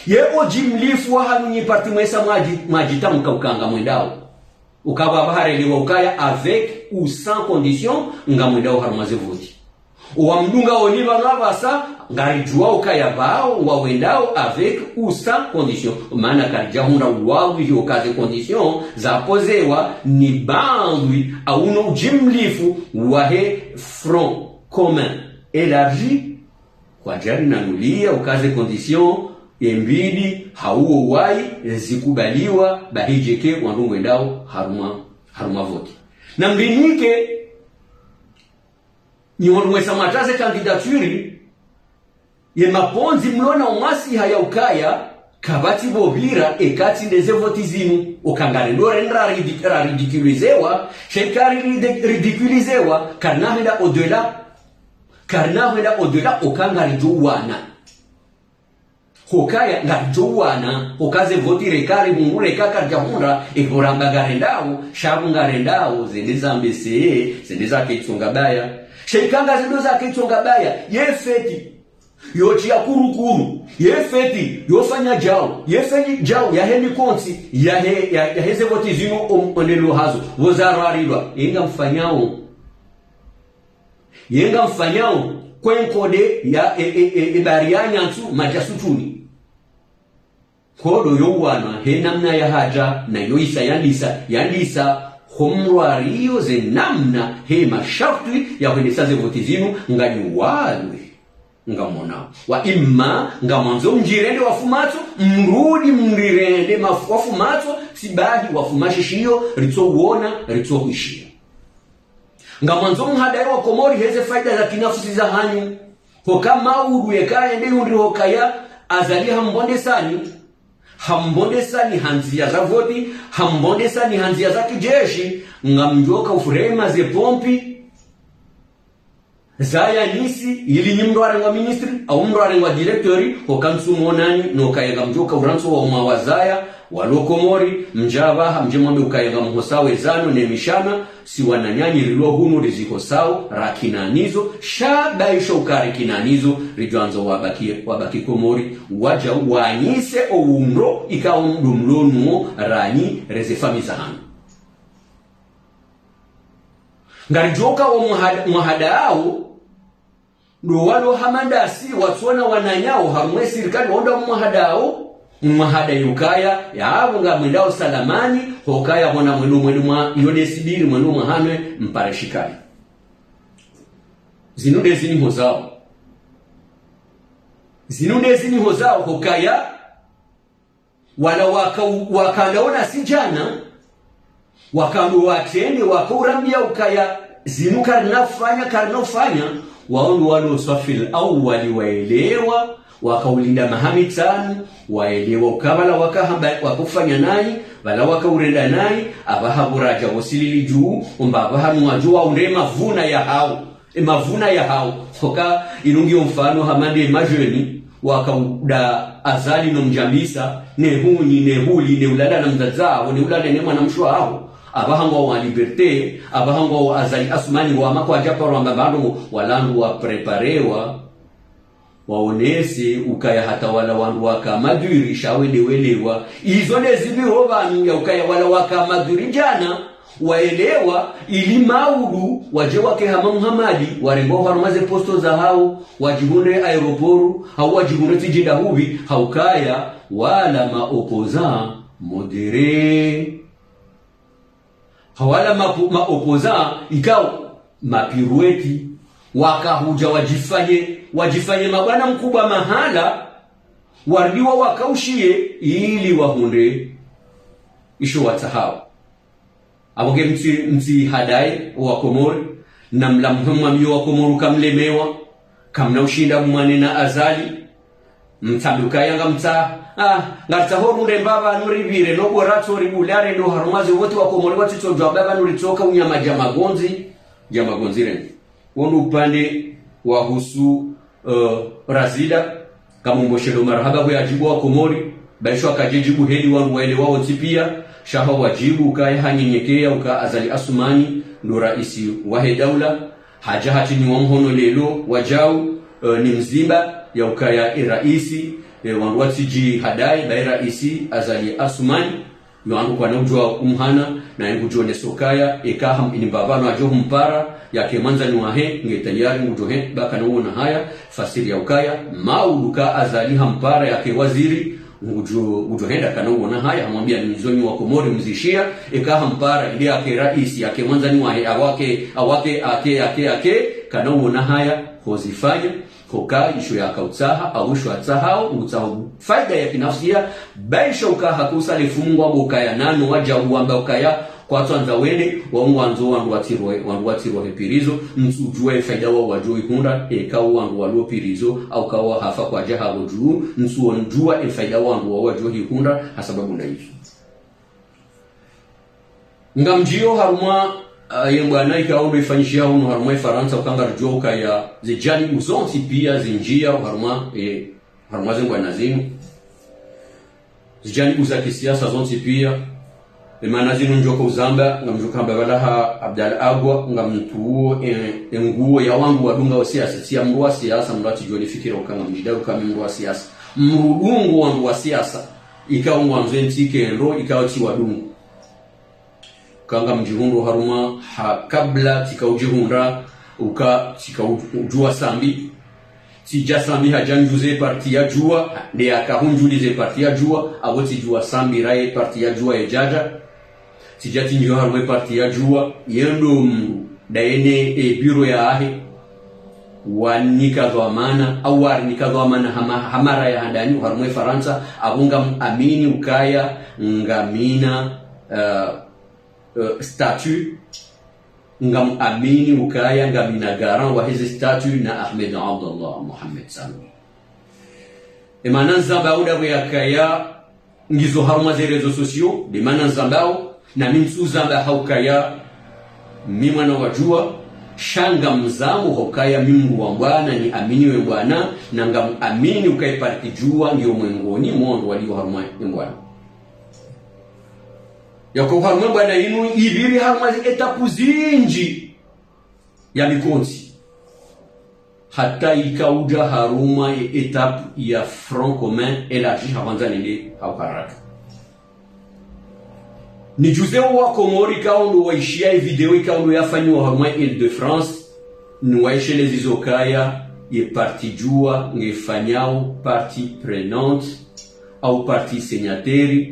Ye ojimlifu wahanyu nyi parti mwesa mwadji, mwadjitamka ukaya ngamwendao. Ukaya pvapvo harelewa ukaya avec ou sans condition ngamwendao harumwa zevoti. Owamdunga oni pvanu apvasa, ngaridjuwa ukaya pvao ngwawendao avec ou sans condition. Mana karidjahundra uwawi hiyo ka ze condition zapozewa ni baadhwi au no ujimlifu wahe Front Commun Élargi, kwadjari nanulia uka ze condition embidi hauwo wayi zikubaliwa, bahi djeke wandru ngwendao harumwa, harumwa voti. Na mbinike, nyi wandru mwesa mwatsaha ze candidature, ye mapondzi mlona umasiha ya ukaya, kapvatsi pvo pvira, eka tsi nde zevoti zinu, uka ngarendo rende raridi-, raridiculisewa, sha eka raridi-, ridiculisewa, karina hwenda au-delà, karina hwenda au-delà, uka ngaridjo wana. Hukaya ngaridjo wana, uka zevoti reka rihundru reka karidjahundra, epvo ramba ngarendao, sha pvo ngarendao, zende za mbese, zende za ketsonga baya. Sha eka nga zendo za ketsonga baya, ye feti, yo tsi ya kurukuru, ye feti, yo fanya djau, ye feti djau, yahe mikontsi, yahe, ya, yahe zevoti zinu om-, onelo hazo, pvo zarwarilwa, ye ngamfanyao. Ye ngamfanyao kwe nkode ya e, e, e, e bari ya nyantsu madjasutsuni. Nkodo yo uwana he namna yahadja na yo isa yandisa, yandisa ho mrwariyo ze namna he mashartwi ya hwendesa zevoti zinu nganyi walwe. Ngamonao. Wa imma ngamwandzo mdjirende wafumatso, mrudi mrirende maf-, wafumatso, tsi bahi wafumashishiyo, ritso uona, ritso hwishiya. Ngamwandzo mhadaye wa Komori heze faida za kinafusi zahanyu. Hoka maudu yeka yende yundri hokaya Azali hambondesani, hambondesani ha ndzia za voti, hambondesani ha ndzia za kijeshi, ngamdjoka ufurema ze pompi, za yanisi, ili nyi mndru arengwa ministre, au mndru arengwa directeur, hoka ntsu monani, no kaya ngamdjoka urantso wa umawazaya, walo Komori, mdja pvaha, mdje mwambe ukaya ngamhosao ezano ne mishana, si wananyanyu rilo hunu rizihosao, rakinanizo, sha baisho uka rikinanizo, ridjwandzo wabaki, wabaki Komori, wadja wanyise o undro, ikao mdo mlonuo, ranyi, reze fami zahanyu. Ngaridjoka wa mwahada-, mwahadao, ndo walo hamandasi, watsona wananyawo, harumwa esirikali, wonda mwahadao, mwahada yukaya, yapvo ngamwendao salamani, hokaya hona mwendo mwendo mwa, yo nde sibiri mwendo mwahanwe, mpare shikali. Zinu nde zini hozao. Zinu nde zini hozao, hokaya, wala waka-, wakanda ona si djana, wakando watrende, wakaurambia ukaya, zinu karina ufanya, karina ufanya, wao ndo walo swafil awwali waelewa, wakaulinda maha mitsanu, waelewa uka pvala wakahamba, wakaufanya nayi, pvala wakaurenda nayi, apvaha pvo radja wosilili dju, umba apvaha nuwadjo waunde mavuna yahao. Emavuna yahao, hoka inu ngiyo mfano hama nde majeni, wakauda Azali no mdjambisa, ne hunyi, ne huli, ne ulala na mdzadze waho, ne ulala ne mwana mshe waho, apvaha ngwao wa liberté, apvaha ngwao Azali Assoumani ngwao makwadja parwa mbapvandrongo, wala ndo wapréparewa, Waonese ukaya hata wala wandru waka madhwiri sha wende welewa. Izo nde zipviro pvanu ya ukaya wala waka madhwiri djana, waelewa ili maudu wadje wake hama Muhamadi, warengwa harumwa ze posto zahawo, wadjihundre aéroport, hau wadjihundre tsi djinda hupvi, ha ukaya wala ma opposants modérés. Hawala mapu-, ma opposants ikao mapirouettes, waka hudja wadjifanye, wadjifanye mabwana mkubwa mahala, warudi wawakaushiye ili wahundre isho watsahao. Apvo nge mtsi, mtsihadaye owakomori, na mla muhemwa miyo wakomori kamlemewa, kamna ushinda mwane na Azali, mtsambe ukaya ngamtsa-, ah, ngaritsaho runde mbapva nuripvire, no bora tso ribulare ndo harumwa ze wontsi wakomori watsitsodjuwa mbapva nuritsoka unyama dja magondzi, dja magondzi reni. Wonu upande wahusu, eh, Razida, kamumboshelo marahaba hwe adjibu wakomori, baisho akadje djibu heli wanu waelewa wontsi pia, sha ha wadjibu ukaya hanyenyekeya uka Azali Assoumani ndo raisi wahe daula, hadja hatsiniwa mhono lelo wadjau, eh, ni mzimba ya ukaya e raisi, eh, wandru watsidjihadaye, ba e raisi Azali Assoumani, yo wandru kwana udjuwa umhana, na ngudjo oneso ukaya, eka ham ini mbapvano adjo humpara, yake mwandzani wahe, nge tayari ngudjo he, ba kana uona haya, fasiri ya ukaya, maudu ka Azali hampara yake waziri, ngudjo, ngudjo henda kana uona haya, hamwambia ni izo nyi wakomori mzishiya, eka hampara, ili yake raisi, yake mwandzani wahe, awake, awake, ake, ake, ake, kana uona haya, hozifanya, hoka isho yaka utsaha, au isho atsahao, ngutsaho faida ya kinafsia, baisho uka hakusa le fumu ngwambo ukaya nano, wadja uwamba ukaya, kwatswandza wende, wangwandzo wandru watsirwe, wandru watsirwe he pirizo, ntsudjuwa e faida wa wadjo ihundra, eka wandru walio pirizo, au kawa hafa kwadja habo dju, ntsuondjuwa e faida wandru wa wadjo ihundra, hasababu na izo. Ngamdjiyo harumwa, ah, ye mbwana ikao ndo ifanyishiha hunu harumwa e Farantsa uka ngaridjo ukaya ze janibu zontsi pia zindjiya harumwa, eh, harumwa ze mbwana zinu. Ze janibu za kisiasa zontsi pia. E mana zinu ndjoko uzamba, ngamdjo kamba pvala ha Abdallah Agwa, ngamtruwo, eh, e nguwo ya wandru wadunga wa siasa, tsi ya mndru wa siasa, mndru atsidjo nifikira uka ngamdjidaru kami mndru wa siasa. Mndru dungo wandru wa siasa, ikao ngwandzo e ntsi ikendro, ikao tsi wadungo. Ka ngamdjihundro harumwa ha kabla tsika udjihundra, uka tsika u-, udjuwa Sambi. Tsidja Sambi hadja ndjuze parti ya Juwa, nde yaka hundjulize parti ya Juwa, apvo tsidjuwa Sambi raye parti ya Juwa ye djadja. Tsidja tsindjiyo harumwa e parti ya Juwa, yendo mndru, ndayene e biro yahe. Wanika dhwamana, au warinika dhwamana hama, hamara ya handani, harumwa e Farantsa, apvo ngamuamini ukaya, ngamina, eh, eh, statut, ngamuamini ukaya, ngamina garant wa heze statut na Ahmed Abdallah Mohamed Sanuhi. E mana nzamba uda bwe yakaya, ngizo harumwa ze réseaux sociaux, nde mana nzambao, na mi ntsuzamba ha ukaya mi mwana wa Juwa, sha ngamzambo ha ukaya mi mndru wa mbwana niamini we mbwana, na ngamuamini ukaya e parti Juwa ngiyo mwengoni mwa wandru walio harumwa e mbwana. Yako harumwa e mbwana inu, ipviri harumwa zi étapes zindji ya mikontsi. Hata ika udja harumwa ye étape ya Front Commun Élargi, hapvandza nende ha uharaka. Nidjuze owakomori ikao ndo waishiya ye video ikao ndo yafanyiwa harumwa Île-de-France, niwaisheleze izo kaya ye parti Juwa ngefanyao partie prenante au partie signataire,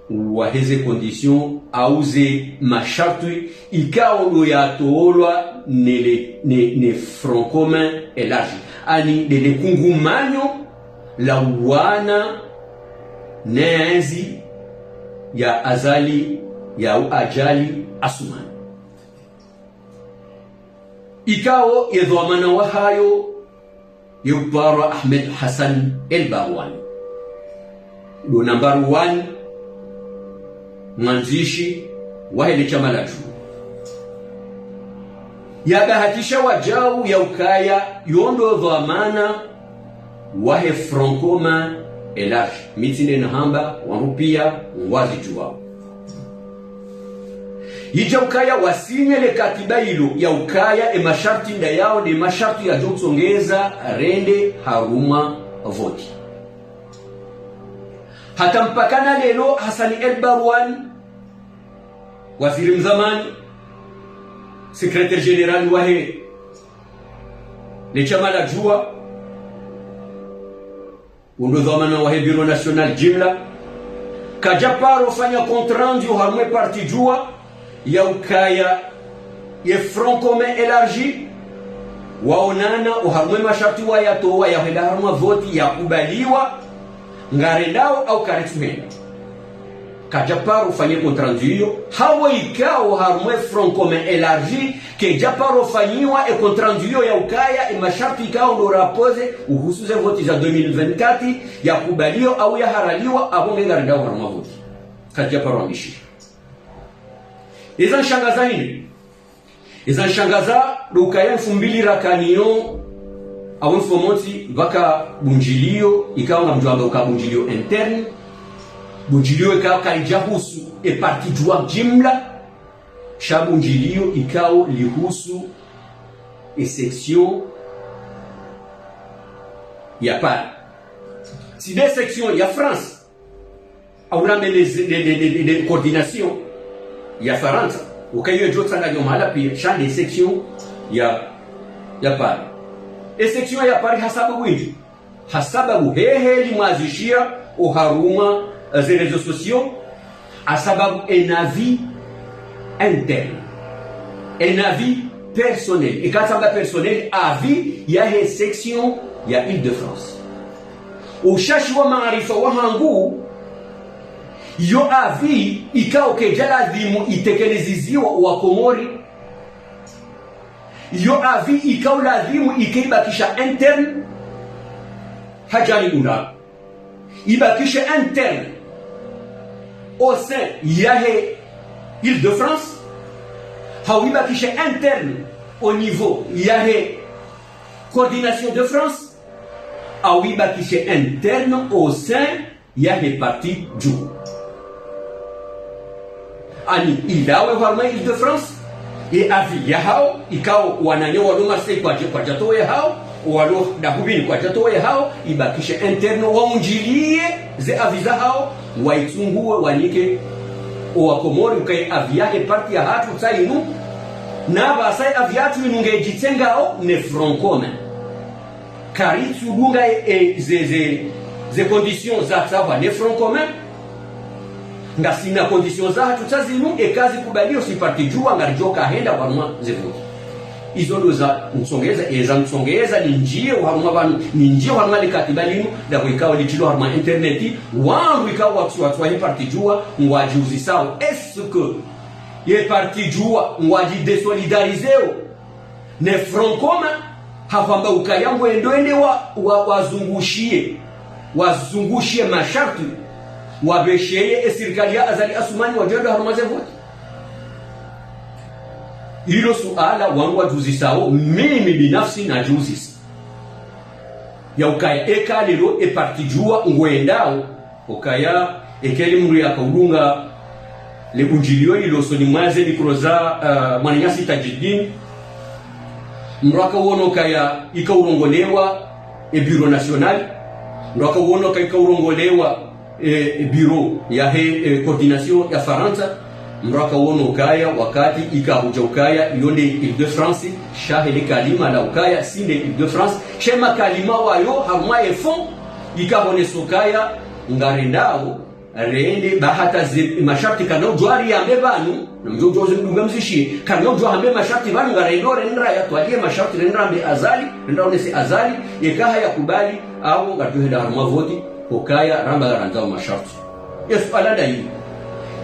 wa heze conditions, au ze mashartwi, ikao ndo yatolwa ne le, ne, ne Front Commun Élargi. Ani nde le kungumanyo la wana ne enzi ya Azali, ya u Adjali Assoumani. Ikao ye dhwamana wahayo, ye uparwa Ahmed Hassan El Barwani. Ndo number one, mwandzishi wahe le shama la Juwa. Yabahatisha wadjau ya ukaya, yo ndo dhwamana wahe Front Commun Élargi. Mi tsi nde nahamba, wandru pia ngwazidjuwao. Idja ukaya wasinye le katiba ilo ya ukaya e masharti ndayao nde masharti yadjo utsongeza rende harumwa voti. Hata mpaka na leo Hassani El Barouane, waziri mzamani, secrétaire général wahe le shama la Juwa, wo ndo dhwamana wahe Bureau National Jimla, kadja paro fanya compte rendu harumwa e parti Juwa ya ukaya ye Front Commun Élargi waonana oharumwa e masharti wayatowa yahenda harumwa voti yakubaliwa, ngarendao au karitsuhenda. Kadja paro fanya e compte rendu iyo, hawo ikao harumwa e Front Commun Élargi, kedja paro fanyiwa e compte rendu iyo ya ukaya e masharti ikao ndo rapoze uhusu ze voti za deux mille vingt-quatre yakubalio au yaharaliwa, apvo nge ngarendao harumwa voti. Kadja paro ambishiha. Eza nshangaza hindri? Eza nshangaza ndo ukaya mfumbili rakaniyo, au mfumotsi pvaka bundjiliyo, ikao ngamdjo amba uka bundjiliyo interne, bundjiliyo ikao kalidja husu e parti Juwa jimla, sha bundjiliyo ikao lihusu e section ya Paris. Tsi nde section ya France, au rambe le, le, le, le, le coordination ya Farantsa, ukaya iyo djo tsanganya mahala pia, sha nde section ya, ya Paris. E section ya Paris hasababu hindri? Hasababu hehe limwazishiha oharumwa, eh, ze réseaux sociaux, hasababu un avis interne, un avis personnel. Eka tsamba personnel, avis yahe section ya Île-de-France. Ushashi wa maarifa wahangu, iyo avis ikao kedja lazimu itekeleziziwa wa Komori. Iyo avis ikao lazimu ike ibakisha interne, hadjani unda. Ibakishe interne au sein yahe Île-de-France, hau ibakishe interne au niveau yahe coordination de France, au ibakishe interne au sein yahe parti Juwa. Ani ilawe harumwa Île-de-France, e avis yahao, ikao wananya walo Marseille kwadja, kwadjatowa yahao, walo Dahubini kwadjatowa yahao, ibakishe interne waundjiliye ze avis zahao, waitsunguwe wanike owa Komori ukaya e avis yahe parti yahatru tsi inu, na pvasa e avis yahatru inu ngedjitsengao ne Front Commun. Karitsudunga e, e, ze, ze, ze conditions zatsahwa ne Front Commun. Ngasina conditions zahatru tsi zinu, eka zikubalio si parti Juwa ngaridjo kahenda harumwa ze voti. Izo ndo za ntsongeza, eza ntsongeza, nindjie oharumwa pvanu, nindjie oharumwa le katiba linu, ndapvo ikao litrilwa harumwa internet, wandru ikao watsu, watsu wahe parti Juwa, ngwadjiuzisao. Est-ce que ye parti Juwa, ngwadji désolidariseo ne Front Commun, hahwamba ukaya ngwendo ende wa, wa, wazungushiye, wazungushiye masharti, wapvesheye e sirikali ya Azali Assoumani wadjo enda harumwa ze voti? Ilo suala wandru wadjiuzisao, mimi binafsi nadjiuzisa. Ya ukaya eka leo e parti Juwa ngwendao, ukaya eka le mndru yakaudunga le bundjiliyo ilo usoni mwa ze mikro za, eh, mwananyasi Tadjidine, mndru akauono ukaya ikaurongolewa e Bureau National, mndru akauono ukaya ikaurongolewa e, e bureau yahe, e, coordination ya Farantsa, mndru akauono ukaya wakati ikahudja ukaya iyo nde Île-de-France, sha hele kalima la ukaya tsi nde Île-de-France, she makalima wayo harumwa e fond, ikahoneso ukaya ngarendao rende ba hata ze masharti kana udjo ari yambe pvanu, na mdjo udjo ze mdunga mzishiye, kana udjo hambe masharti pvanu ngarendo rende rayatwaliye masharti rende rambe Azali, rende raonese Azali, yeka hayakubali, apvo ngaridjo henda harumwa voti, ukaya ramba ngarandzao masharti. Ye suala ndayi.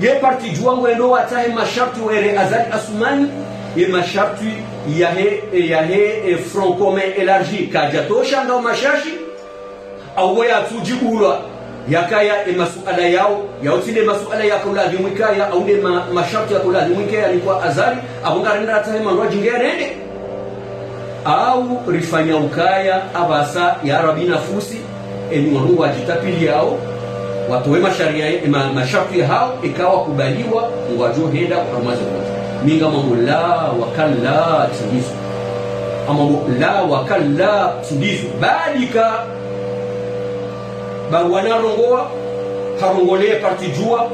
Ye parti Juwa ngwendo watsahe masharti were Azali Assoumani, ye masharti yahe, yahe, e, Front Commun Élargi, kadjatosha ngao mashashi, au yatsudjibulwa, yakaya e masuala yao, yao tsi nde masuala yakaulazimu ikaya, au nde ma, masharti yakaulazimu ikaya ni kwa Azali, apvo ngarende ratsahe mandru wadjinge rende. Au rifanya ukaya apvasa ya Rabi Nafusi, eni wandru wadjitapiliyao, Watowe masharia, ma-, masharti yahao, eka wakubaliwa, ngwadjo henda harumwa ze voti. Mi ngamwambo la wakalla tsi ndizo. Ngamwambo la wakalla tsi ndizo. Badi ka, baruwa narongowa, harongole parti Juwa,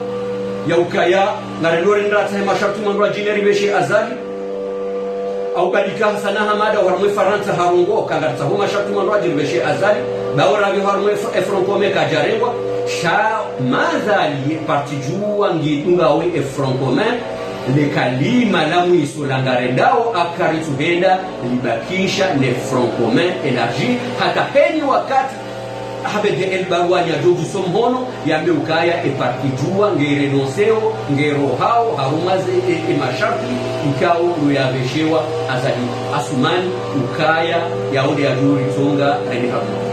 ya ukaya, ngarendo renda tsahe masharti mwandro adjine ripveshe Azali. Au badi ka Hassan Hamada harumwa e Farantsa harongowa, ka ngaritsaho masharti mwandro adjine ripveshe Azali, bawo rabi harumwa e Fr-, e Front Commun kadjarengwa, sha madhali parti Juwa ngidungawo e Front Commun, le kalima la mwiso la ngarendao aka ritsuhenda libakisha ne Front Commun élargi, hata heni wakati Ahmed El Barouani adjo djuso mhono, yambe ukaya e parti Juwa nge renoncewo, nge rohao, harumwa ze, e, e masharti, ikao ndo yapveshewa Azali Assoumani, ukaya yawo nde yadjo ritsonga rende harumwa.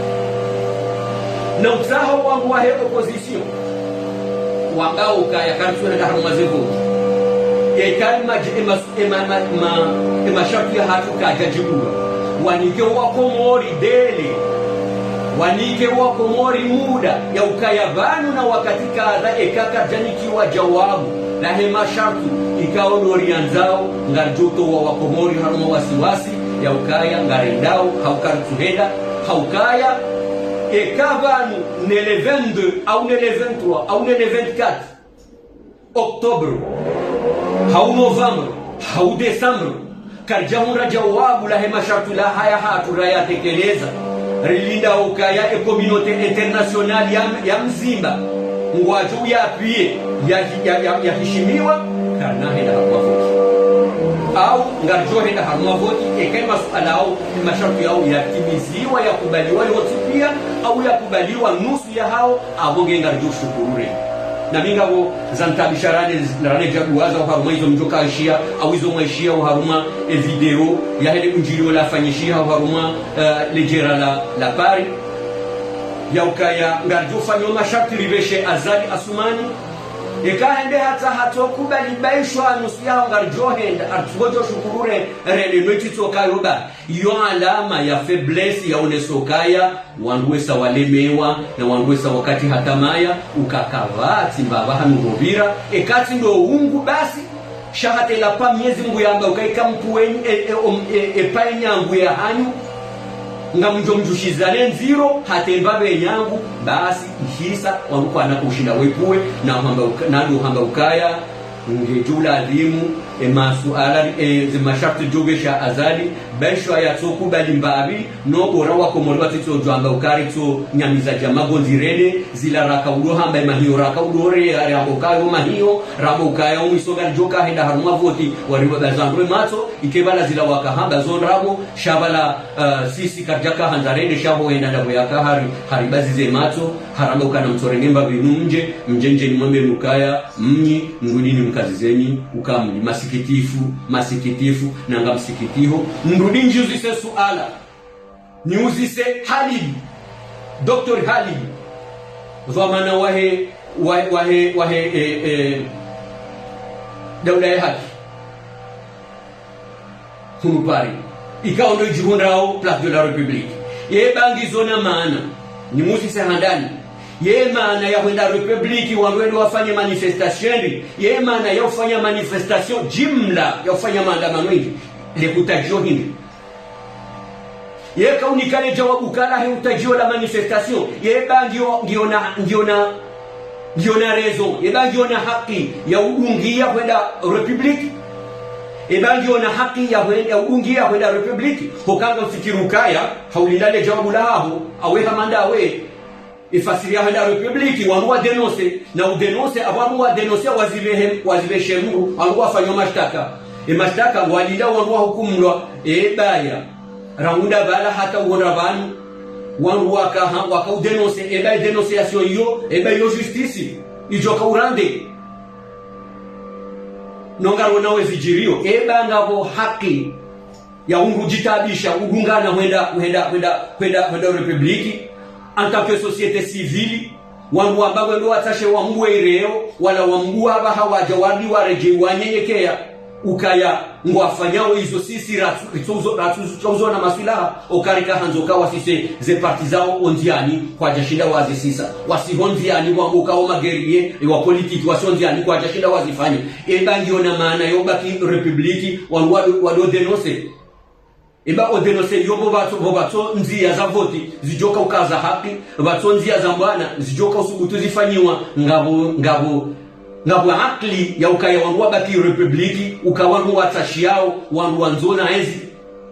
Na utsaha wangu wahe opposition, wambao ukaya karitsuhenda harumwa ze voti. Eka maji, e mas-, e ma-, ma-, ma-, e masharti yahatru kayadjadjibulwa. Wanike Wakomori délai. Wanike Wakomori muda ya ukaya pvanu na wakati kadha eka karidjanikiwa djawabu lahe masharti ikao ndo riandzao, ngaridjo towa Wakomori harumwa wasiwasi ya ukaya ngarendao, hau karitsuhenda, ha ukaya eka pvanu ne le vingt-deux, au ne le vingt-trois, au ne le vingt-quatre octobre, hau novembre, hau décembre, karidjahundra djawabu lahe masharti la haya hatru rayatekeleza, rilinda ukaya e communauté internationale ya, ya mzima ngwadjo uyapiye, ya, ya, ya, yahishimiwa, karina henda harumwa voti. Au ngaridjo henda harumwa voti, eka e masuala yao, e masharti yao yatimiziwa, yakubaliwa yontsi piya, au yakubaliwa nusu yahao, apvo nge ngaridjo shukuru reni. Na mi ngapvo zanitaabisha rane, rane djaduwaza oharumwa izo mdjo kaishiya, au izo mwaishiya oharumwa e video yahe le undjilio lafanyishiha oharumwa, eh, le djera la, la Paris. Ya ukaya ngaridjo fanya o masharti ripveshe Azali Assoumani. Eka hende hata hatsokubali baishwa nusu yahao ngaridjo henda, aritsukodjo shukuru re, rene no ititsokayo ba. Iyo alama ya faiblesse yaoneso ukaya wandru wesa walemewa, na wandru wesa wakati hatamaya, ukaya kapvatsi mbapvi hanu hovira, eka tsi ndo ungu basi, sha hata ila pa Mnyezi Mungu yamba ukaya ika mpuweni, e, e, om-, e, e pa enyangu yahanyu, ngamdjo mdjushizane ndziro, hata embapvi enyangu, basi ihisa, wandru kwana kushinda wepuwe, na hamba uka-, na ndo hamba ukaya, ngedjo ladhimu, e masuala, e, ze masharti djo pvesha Azali, baishwa yatsokubali mbapvi, no bora Wakomori watsitso djwamba ukaya ritso nyamiza dja magondzi rene, zila rakaudo hamba e mahiyo rakaudo re, ya, ramba ukaya o mahiyo, ramba ukaya o mwiso ngaridjo kahenda harumwa voti, wariba bazandwe matso, ike pvala zila wakahamba zo ndrabo, sha pvala, eh, sisi karidjaka handza rene, sha ho henda ndapvo yaka hari, haribazize matso, haramba ukana mtsorenge mbapvi nu mdje, mdje ndje nimwambe nukaya, mnyi, mrudi nimkazizeni, uka mnyi, masikitifu, masikitifu, nanga msikitiho, mrudi ndjuzise suala, niuzise Halidi, Docteur Halidi, dhwamana wahe, wa-, wahe, wahe, eh, eh, daula ya haki. Hunu Paris. Ikao ndo idjihundrao Place de la République. Ye ba ngizo na maana. Nimuzise handani. Ye maana ya hwenda République, wandru wende wafanye manifestation ndi. Ye maana ya ufanya manifestation jimla ya ufanya maandamano ndi. Le kutadjio hindri. Ye kaunika le djawabu kala he utadjio la manifestation. Ye ba ngio, ngio na, ngio na, ngio na raison. Ye ba ngio na haki ya udungia hwenda République. Ye ba ngio na haki ya hwenda, ya udungia hwenda République. Hukanga mfikiri ukaya, haulinda le djawabu laho, awe hama ndawe. Ifasiri ya hwenda République, wandru wa dénoncer, na u dénoncer, apvo wandru wa dénoncer, wazipvehe, wazipveshe mndru, wandru wafanywa mashtaka. E mashtaka, walinda wandru wahukumulwa, e baya. Rangu nda pvala hata uona pvanu, wandru waka ha, waka u dénoncer, e ba e dénonciation iyo, e ba iyo justice, idjoka urande. No ngarona wezidjirio, e ba ngapvo haki ya undru djitaabisha, udungana hwenda, hwenda, hwenda, hwenda, hwenda République, en tant que société civile, wandru wamba wendo watsashe wambuwe ireo, wala wambuwa apvaha wadja warudi waredjei wanyenyekeya. ukaya ngwafanyao izo sisi ratsu-, ritsuzo-, ratsuzo na maswilaha, oka rika handzo ka wasise ze parti zao ondziani kwadjashinda wazisisa. Wasiho ndziani wangu kao magerie, ewa politiki wasiho ndziani kwadjashinda wazifanye. Eba ngiyo na maana yo baki republiki, wangu wado, wado dénoncer. Eba o dénoncer yo bo batso, bo batso ndzia za voti, zidjoka ukaza haki, batso ndzia za mbwana, zidjoka usubutu zifanyiwa, ngapvo, ngapvo, ngapvo akili ya ukaya wangu wabaki republiki, uka wangu watsashiao, wangu wandzo na ezi,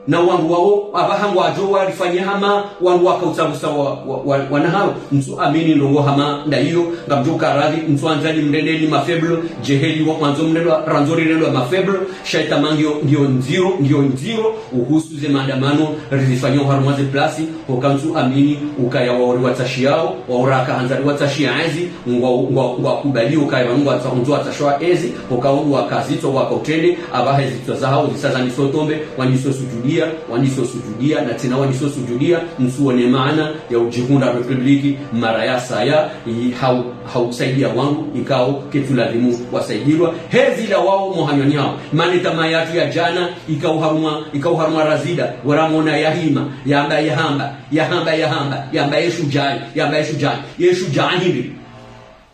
na wangu wao, apvaha ngwadjo warifanye hama, wangu wakautsabusa wa, wa, wa, wanahao, ntsu amini ndrongo hama nda iyo, ngamdjo ukaradhi, ntsu andzani mrendeni ma faible, djeheli wa mwandzo mrendwa, randzo rirendwa ma faible, sha etamaa ngiyo, ngiyo ndziro, ngiyo ndziro, uhusu ze maandamano, rizifanya oharumwa ze plasi, hoka ntsu amini, ukaya waori watsashiao, waora aka handzari watsashia ezi, ngwa, ngwa, ngwa kubali, ukaya wanu ngwatsa, ntsu watsashiwa ezi, hoka wanu wakazitswa, waka utrende, apvaha ezitswa zahao, zisa zaniso tombe, waniso sujudia, waniso sujudia, na tsena waniso sujudia, ntsu wone maana, ya udjihundra republiki, mara ya saya, i hau, hau saidia wangu, ikao, ketsu ladhimu, wasaidilwa, hezi la wao, mohanywani hao, mana etamaa yatru ya djana, ikao harumwa, ikao harumwa razida, waramona yahima, yamba yahamba, yahamba yahamba, yamba yeshujai, yamba yeshujai, yeshujai hindri.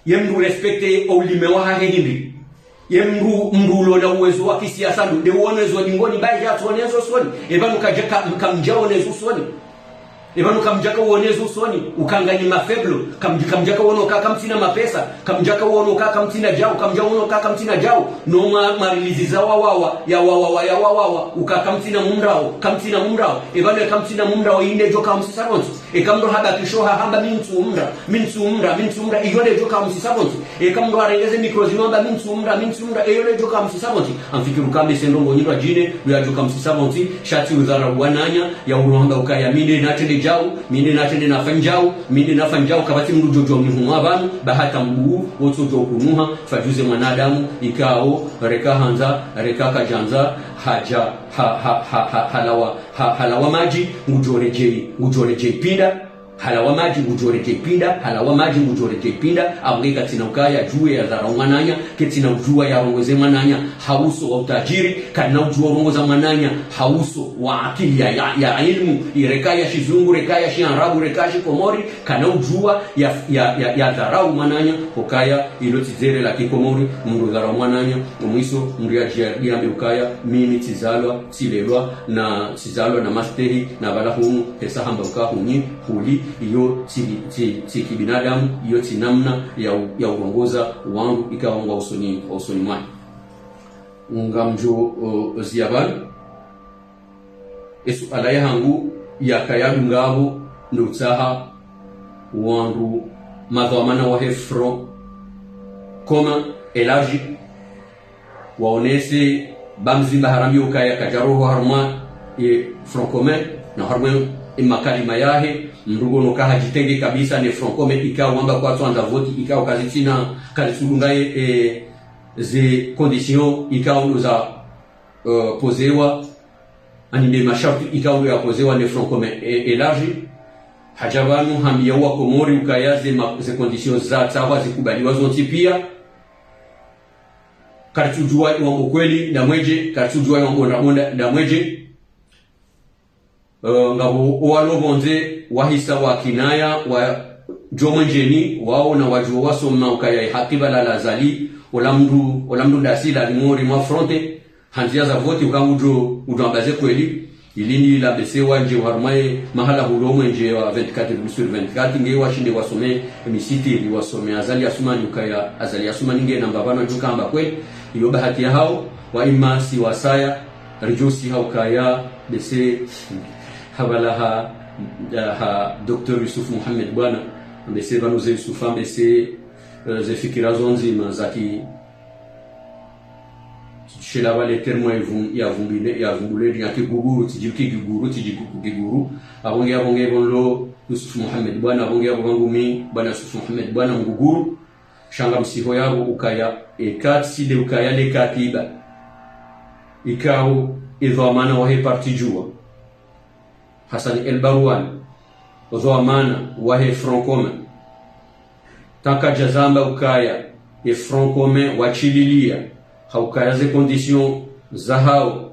Ye mndru respecte oulime wahahe hindri. Ye mndru, mndru ulo na uwezo wa kisiasa ndo, nde uonezo dingoni, bayi yatsu onezo usoni. Epvanu kadjaka, kamdja onezo usoni. Epvanu kamdjaka uonezo usoni, uka nganyi ma faible, kamdj-, kamdjaka uono ka kamtsina mapesa, kamdjaka uono ka kamtsina djau, kamdja uono ka kamtsina djau, no ma, marilizi za wawawa, ya wawawa, ya wawawa, uka kamtsina mumrao, kamtsina mumrao, epvanu kamtsina mumrao, inde djoka msisa pvontsi. Eka mndru habakisho hahamba mi ntsu mra, mi ntsu mra, mi ntsu mra, iyo ledjo ka msisa pvontsi. Eka mndru arengeze mikro zinu hamba mi ntsu mra, mi ntsu mra, iyo ledjo ka msisa pvontsi. Amfikiri uka mbe se ndrongo nyindwa djine, uya djo ka msisa pvontsi, sha tsi udharau wananya, ya urohamba ukaya mi nde natrende djau, mi nde natrende nafanya djau, mi nde nafanya djau, kapvatsi mndru djodjo mihumwa pvanu, bahata mbu, wotso djo kunuha, fadjuze mwanadamu, ikao, reka handza, reka kadjandza, hadja, ha, ha, ha, ha, halawa, ha, halawa madji, ngudjo redjei, ngudjo redjei pinda, halawa madji, ngudjo redjei pinda, halawa madji, ngudjo redjei pinda, apvo nge katsina ukaya djuwe ya dharau mwananya, ketsina udjuwa ya rongoze mwananya, ha uso wa utadjiri, kana udjuwa urongoza mwananya, ha uso wa akili ya, ya, ya ilmu, ireka ya shizungu, reka ya shiarabu, reka ya shikomori, kana udjuwa ya, ya, ya, ya dharau mwananya, ukaya ilo tsi dzere la kikomori, mndru dharau mwananya, omwiso, mndru ya djia, djia mbe ukaya, mimi tsizalwa, tsilelwa, na tsizalwa na mastehi, na pvala hunu, hesa hamba uka hunyi, huli, iyo tsi, tsi, tsi kibinadamu, iyo tsi namna ya u-, ya urongoza wangu, ikao ngwa usoni, ngwa usoni mwanyu. Ngamdjo, o, zia pvanu. Esuala yahangu yakaya dungapvo ndo utsaha wandru madhwamana wahe Front Commun élargi waonese ba mdzima harambiwa ukaya kadja roho harumwa ye Front Commun, na harumwa ye makalima yahe, mndru ngono ka hadjitenge kabisa ne Front Commun, ikao wamba kwatsu andza voti, ikao kazitsina, kazitsudunga ye, e, ze conditions, ikao ndo za, e, posewa, ani nde masharti ikao ndo ya posewa ne Front Commun, e, élargi. Hadja pvanu hambia wa Komori ukaya ze ma-, ze conditions zatsahwa zikubaliwa zontsi pia. Karitsudjuwa iwambo kweli ndamweje, karitsudjuwa iwambo ndabonda ndamweje. E, ngapvo owalo pvondze wahisa wakinaya, wadjo mwenjeni, wao na wadjuwa wasoma ukaya ihaki pvala la Azali, ola mndru, ola mndru ndasi la limori mwa fronte, ha ndzia za voti uka ngudjo, udjo amba ze kweli, ili ni la bese wandje harumwa ye mahala hulo mwenje wa vingt-quatre sur vingt-quatre, nge washinde wasome misitiri, wasome Azali Assoumani ukaya, Azali Assoumani nge namba pvanu djuka amba kweli, iyo bahati yahao, wa ima si wasaya, ridjo si ha ukaya, bese, ha pvala ha, ha Docteur Youssouf Mohamed Bwana, bese pvanu ze Youssouf, bese, e, ze fikira zo ndzima zaki, shela pvale terme ya vum-, ya vumbile, ya vumbule, ya kiguguru, tsidji kiguguru, tsidji kiguguru. Apvo nge, apvo nge, pvo nlo Youssouf Mohamed Bwana, apvo nge, apvo pvangu mi, Bwana Youssouf Mohamed Bwana mguguru. Sha ngamsiho yapvo ukaya, e kati side ukaya le katiba. Ikao, e dhwamana wahe parti Juwa. Hassan El Barwane, dhwamana wahe Front Commun. Taka djazamba ukaya, e Front Commun washililia, ha ukaya ze conditions Zahao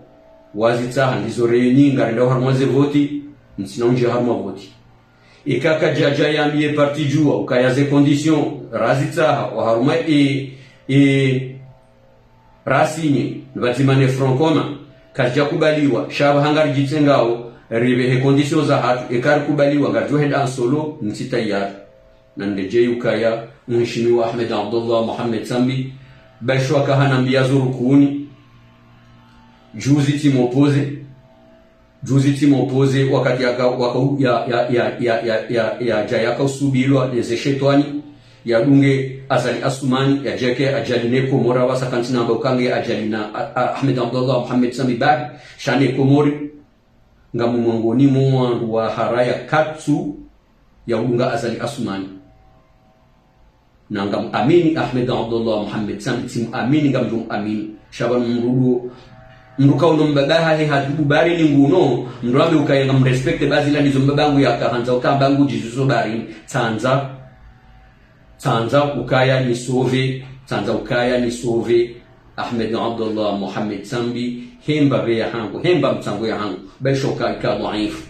wazitsaha ndizo reni ngarendao harumwa ze voti, ntsina undjia harumwa voti. Eka kadjadja yambiye parti Juwa ukaya ze conditions razitsaha oharumwa e, e, rasinye pvadzima ne Front Commun, kazidjakubaliwa, sha pvaha ngaridjitsengao, ripvehe conditions zahatru, eka rikubaliwa, ngaridjo henda en solo, ntsi tayari. Na ndedje ukaya, Mheshimiwa Ahmed Abdallah Mohamed Sambi, baisho aka hanambiya zo rukuni, juzi tsi m'opposé, juzi tsi m'opposé, wakati yaka, waka, ya, ya, ya, ya, ya, ya, ya, dja yaka usubilwa, neze shetwani, yadunge Azali Assoumani, yadjeke ajali ne Komori, wasa kantsi namba ukange ajali na, a, a, Ahmed Abdallah Mohamed Sambi bahi, sha ne Komori, ngamumwangoni mwa wandru waharaya katsu ya udunga Azali Assoumani. Na ngamuamini Ahmed Abdallah Mohamed Sambi, tsimuamini, ngamdjo muamini. Sha pvanu mdru, mdru kauno mbaba hahe hatubu baharini nguno, mdru ambe ukaya ngamrespecte bazi la ndizo mbaba hangu yaka handza ukamba ngudjizuzo baharini. Tsandza, tsandza ukaya ni sauver, tsandza ukaya ni sauver Ahmed Abdallah Mohamed Sambi, he mbapve yahangu, he mba mtsango yahangu, baisho ka, ka dhaifu.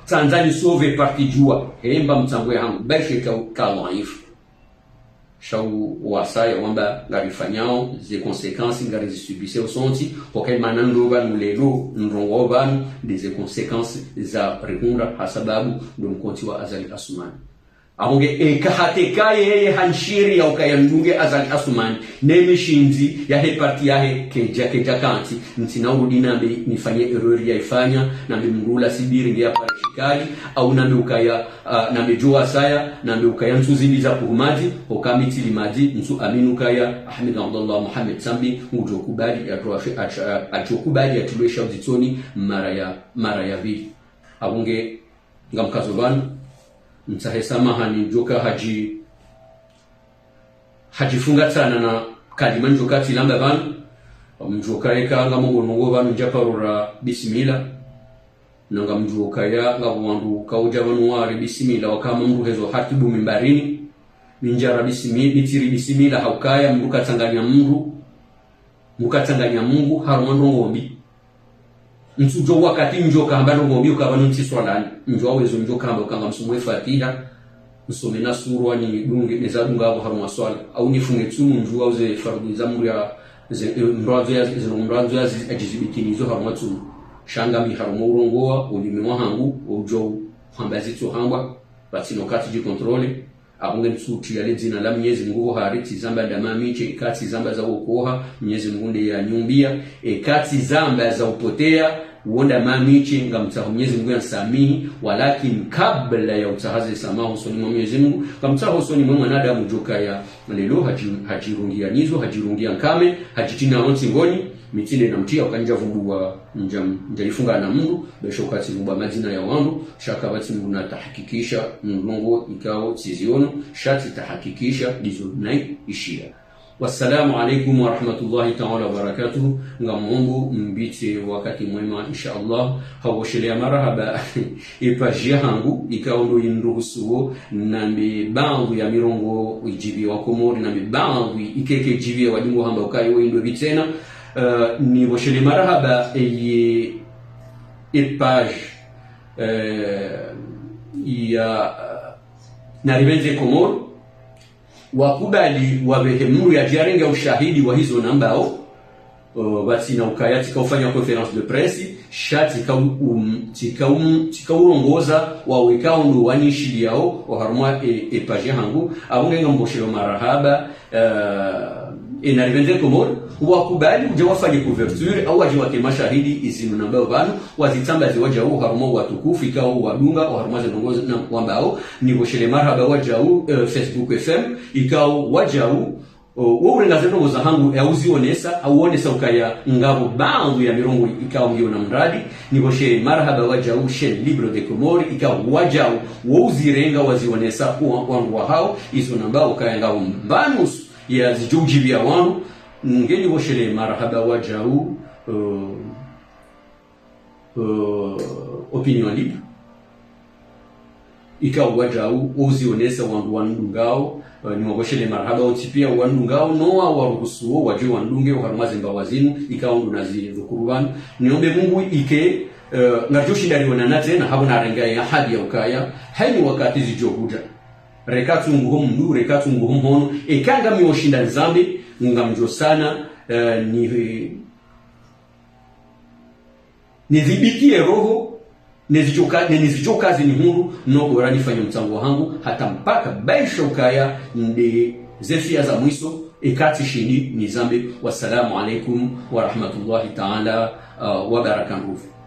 Tsandza ni sauver parti Juwa, he mba mtsango yahangu, baisho ka, ka dhaifu. Sha uwasaya wamba ngarifanyao, ze conséquences ngarizisubiseo sontsi, hoka imana ndo pvanu lelo, ndrongoo pvanu, nde ze conséquences za rihundra, hasababu ndo mkontsi wa Azali Assoumani. Ahunge eka hata eka yeye hanshiri ya ukaya ndunge Azali Assoumani, ne mishindzi yahe parti yahe kedja, kedja kantsi, ntsina urudi nambe nifanye erreur yaifanya, nambe mdru ula sibiri nge ya parishikali, au nambe ukaya, ah, nambe djo wasaya, nambe ukaya ntsu zimbi za puhumadzi, hoka mi tsili madzi, ntsu amini ukaya Ahmed Abdallah Mohamed Sambi, ngudjo kubali ya tuwa, adjo, adjo kubali ya tulwe sha uzitsoni mara ya, mara ya pvili. Ahunge ngamkazo pvanu, mtsahe samahani, mdjoka hadji, hadjifunga tsana na kalima ndjoka tsilamba pvanu, mdjoka eka ngamongo nongo pvanu ndjaparura bismillah, na ngamdjoka ya ngapvo wandru kaudja pvanu wari bismillah, wakama mdru hezo hatibu mimbarini, mindjara bismi-, mitsiri bismillah, haukaya mdru katsanganya mdru, mdru katsanganya Mungu harumwa ndrongoo mbi. Ntsudjo wakati ndjoka hamba ndrongoo mbi ukapvanu ntsi swalani. Ndjo awezo ndjoka hamba ukanga msomwe Fatiha, msome na surwa ni dunge, neza dunga apvo harumwa swala. Au nifunge tsumu ndjo auze faradhwi za mdru ya, ze, eh, mdru andzo ya, ze mdru andzo ya zi-, ajizibitini zo harumwa tsumu. Sha ngami harumwa urongoa, ulimi wahangu, udjo hamba zitso hambwa, pvatsina ukati djikontrole. Apvo nge ntsuti yale dzina la Mnyezi Mungu pvo hari, tsizamba ndama miche, ika tsizamba za wokoha, Mnyezi Mungu nde yanyumbia, ika tsizamba za upotea, wo ndama miche, ngamtsaho Mnyezi Mungu yansamihi, walakin kabla ya utsaha ze samaha usoni mwa Mnyezi Mungu, ngamtsaho usoni mwa mwanadamu djoka ya lelo, hadji-, hadjirungia nizo, hadjirungia nkame, hadjitina wontsi ngoni, mi tsinde na mtia ukandja vumbuwa ndja, ndja ifunga na mdru, besho katsi vumbuwa madzina ya wandru, sha kapvatsi mdru na tahakikisha, mdru ndrongoo ikao tsiziono, sha tsi tahakikisha, ndizo nai ishia. Wassalamu alaikum warahmatullahi taala wabarakatuh. Ngamombo mbitse wakati mwema, insha Allah. Hawoshelea marahaba, epage yahangu, ikao ndo inruhusuo, nambe baadhwi ya mirongoo idjibiwa Komori, nambe baadhwi ikeke idjibiwa wadingo hamba ukayo indo bitsena. Eh, nivoshele marahaba eye, e page, eh, ya, eh, Naripvendze Komori, wakubali wapvehe mdru yadje yarenge ushahidi wa hizo nambao, eh, pvatsina ukaya tsika ufanya conférence de presse, sha tsika u-, um, tsika um, tsika urongoza wawekao ndo wanishiliyao, oharumwa e, e page yahangu, apvo nge ngamvoshelo marahaba, eh, e Naripvendze Komori, wakubali udja wafanye couverture, au wadje wake mashahidi izinu nambao pvanu, wazitsambaze wadjau harumwa watukufu, ikao wadunga, oharumwa ze ndrongoo na wambao, nivoshele marahaba wadjau, eh, Facebook F M, ikao wadjau, o, wo urenga ze ndrongoo zahangu, ya uzionesa, au uonesa ukaya ngapvo baadhwi ya mirongoo ikao ngiyo na mradi, nivoshe marahaba wadjau Chaîne Libre des Comores, ikao wadjau, wo uzirenga wazionesa wa, wandru wahao, izo nambao ukaya ngapvo mbanusu ya zidjo udjibiwa wandru, nge nivoshele marahaba wadjau, eh, eh, Opinion Libre. Ikao wadjau, ozionesa wandru wanidungao, eh, niwaboshele marahaba wontsi pia wanidungao, no wawaruhusuo wadje wanidunge oharumwa zembawa zinu, ikao ndo nazidhukuru pvanu. Niombe Mungu ike, eh, ngaridjoshinda rionana tsena, hapvo narenga ye ahadi ya ukaya, hayina wakati zidjohudja. Reka tsunguho mndru, reka tsunguho mhono, eka ngamioshinda nizambe, ngamdjosana, eh, ni, nidhibitiye roho, nezidjoka-, ne-, nezidjoka zinihundru, no bora nifanye mtsango wahangu, hata mpaka baisha ukaya nde zefiya za mwiso, eka tsishindi nizambe. Wassalamu alaikum warahmatullahi taala, uh, wabarakatuh.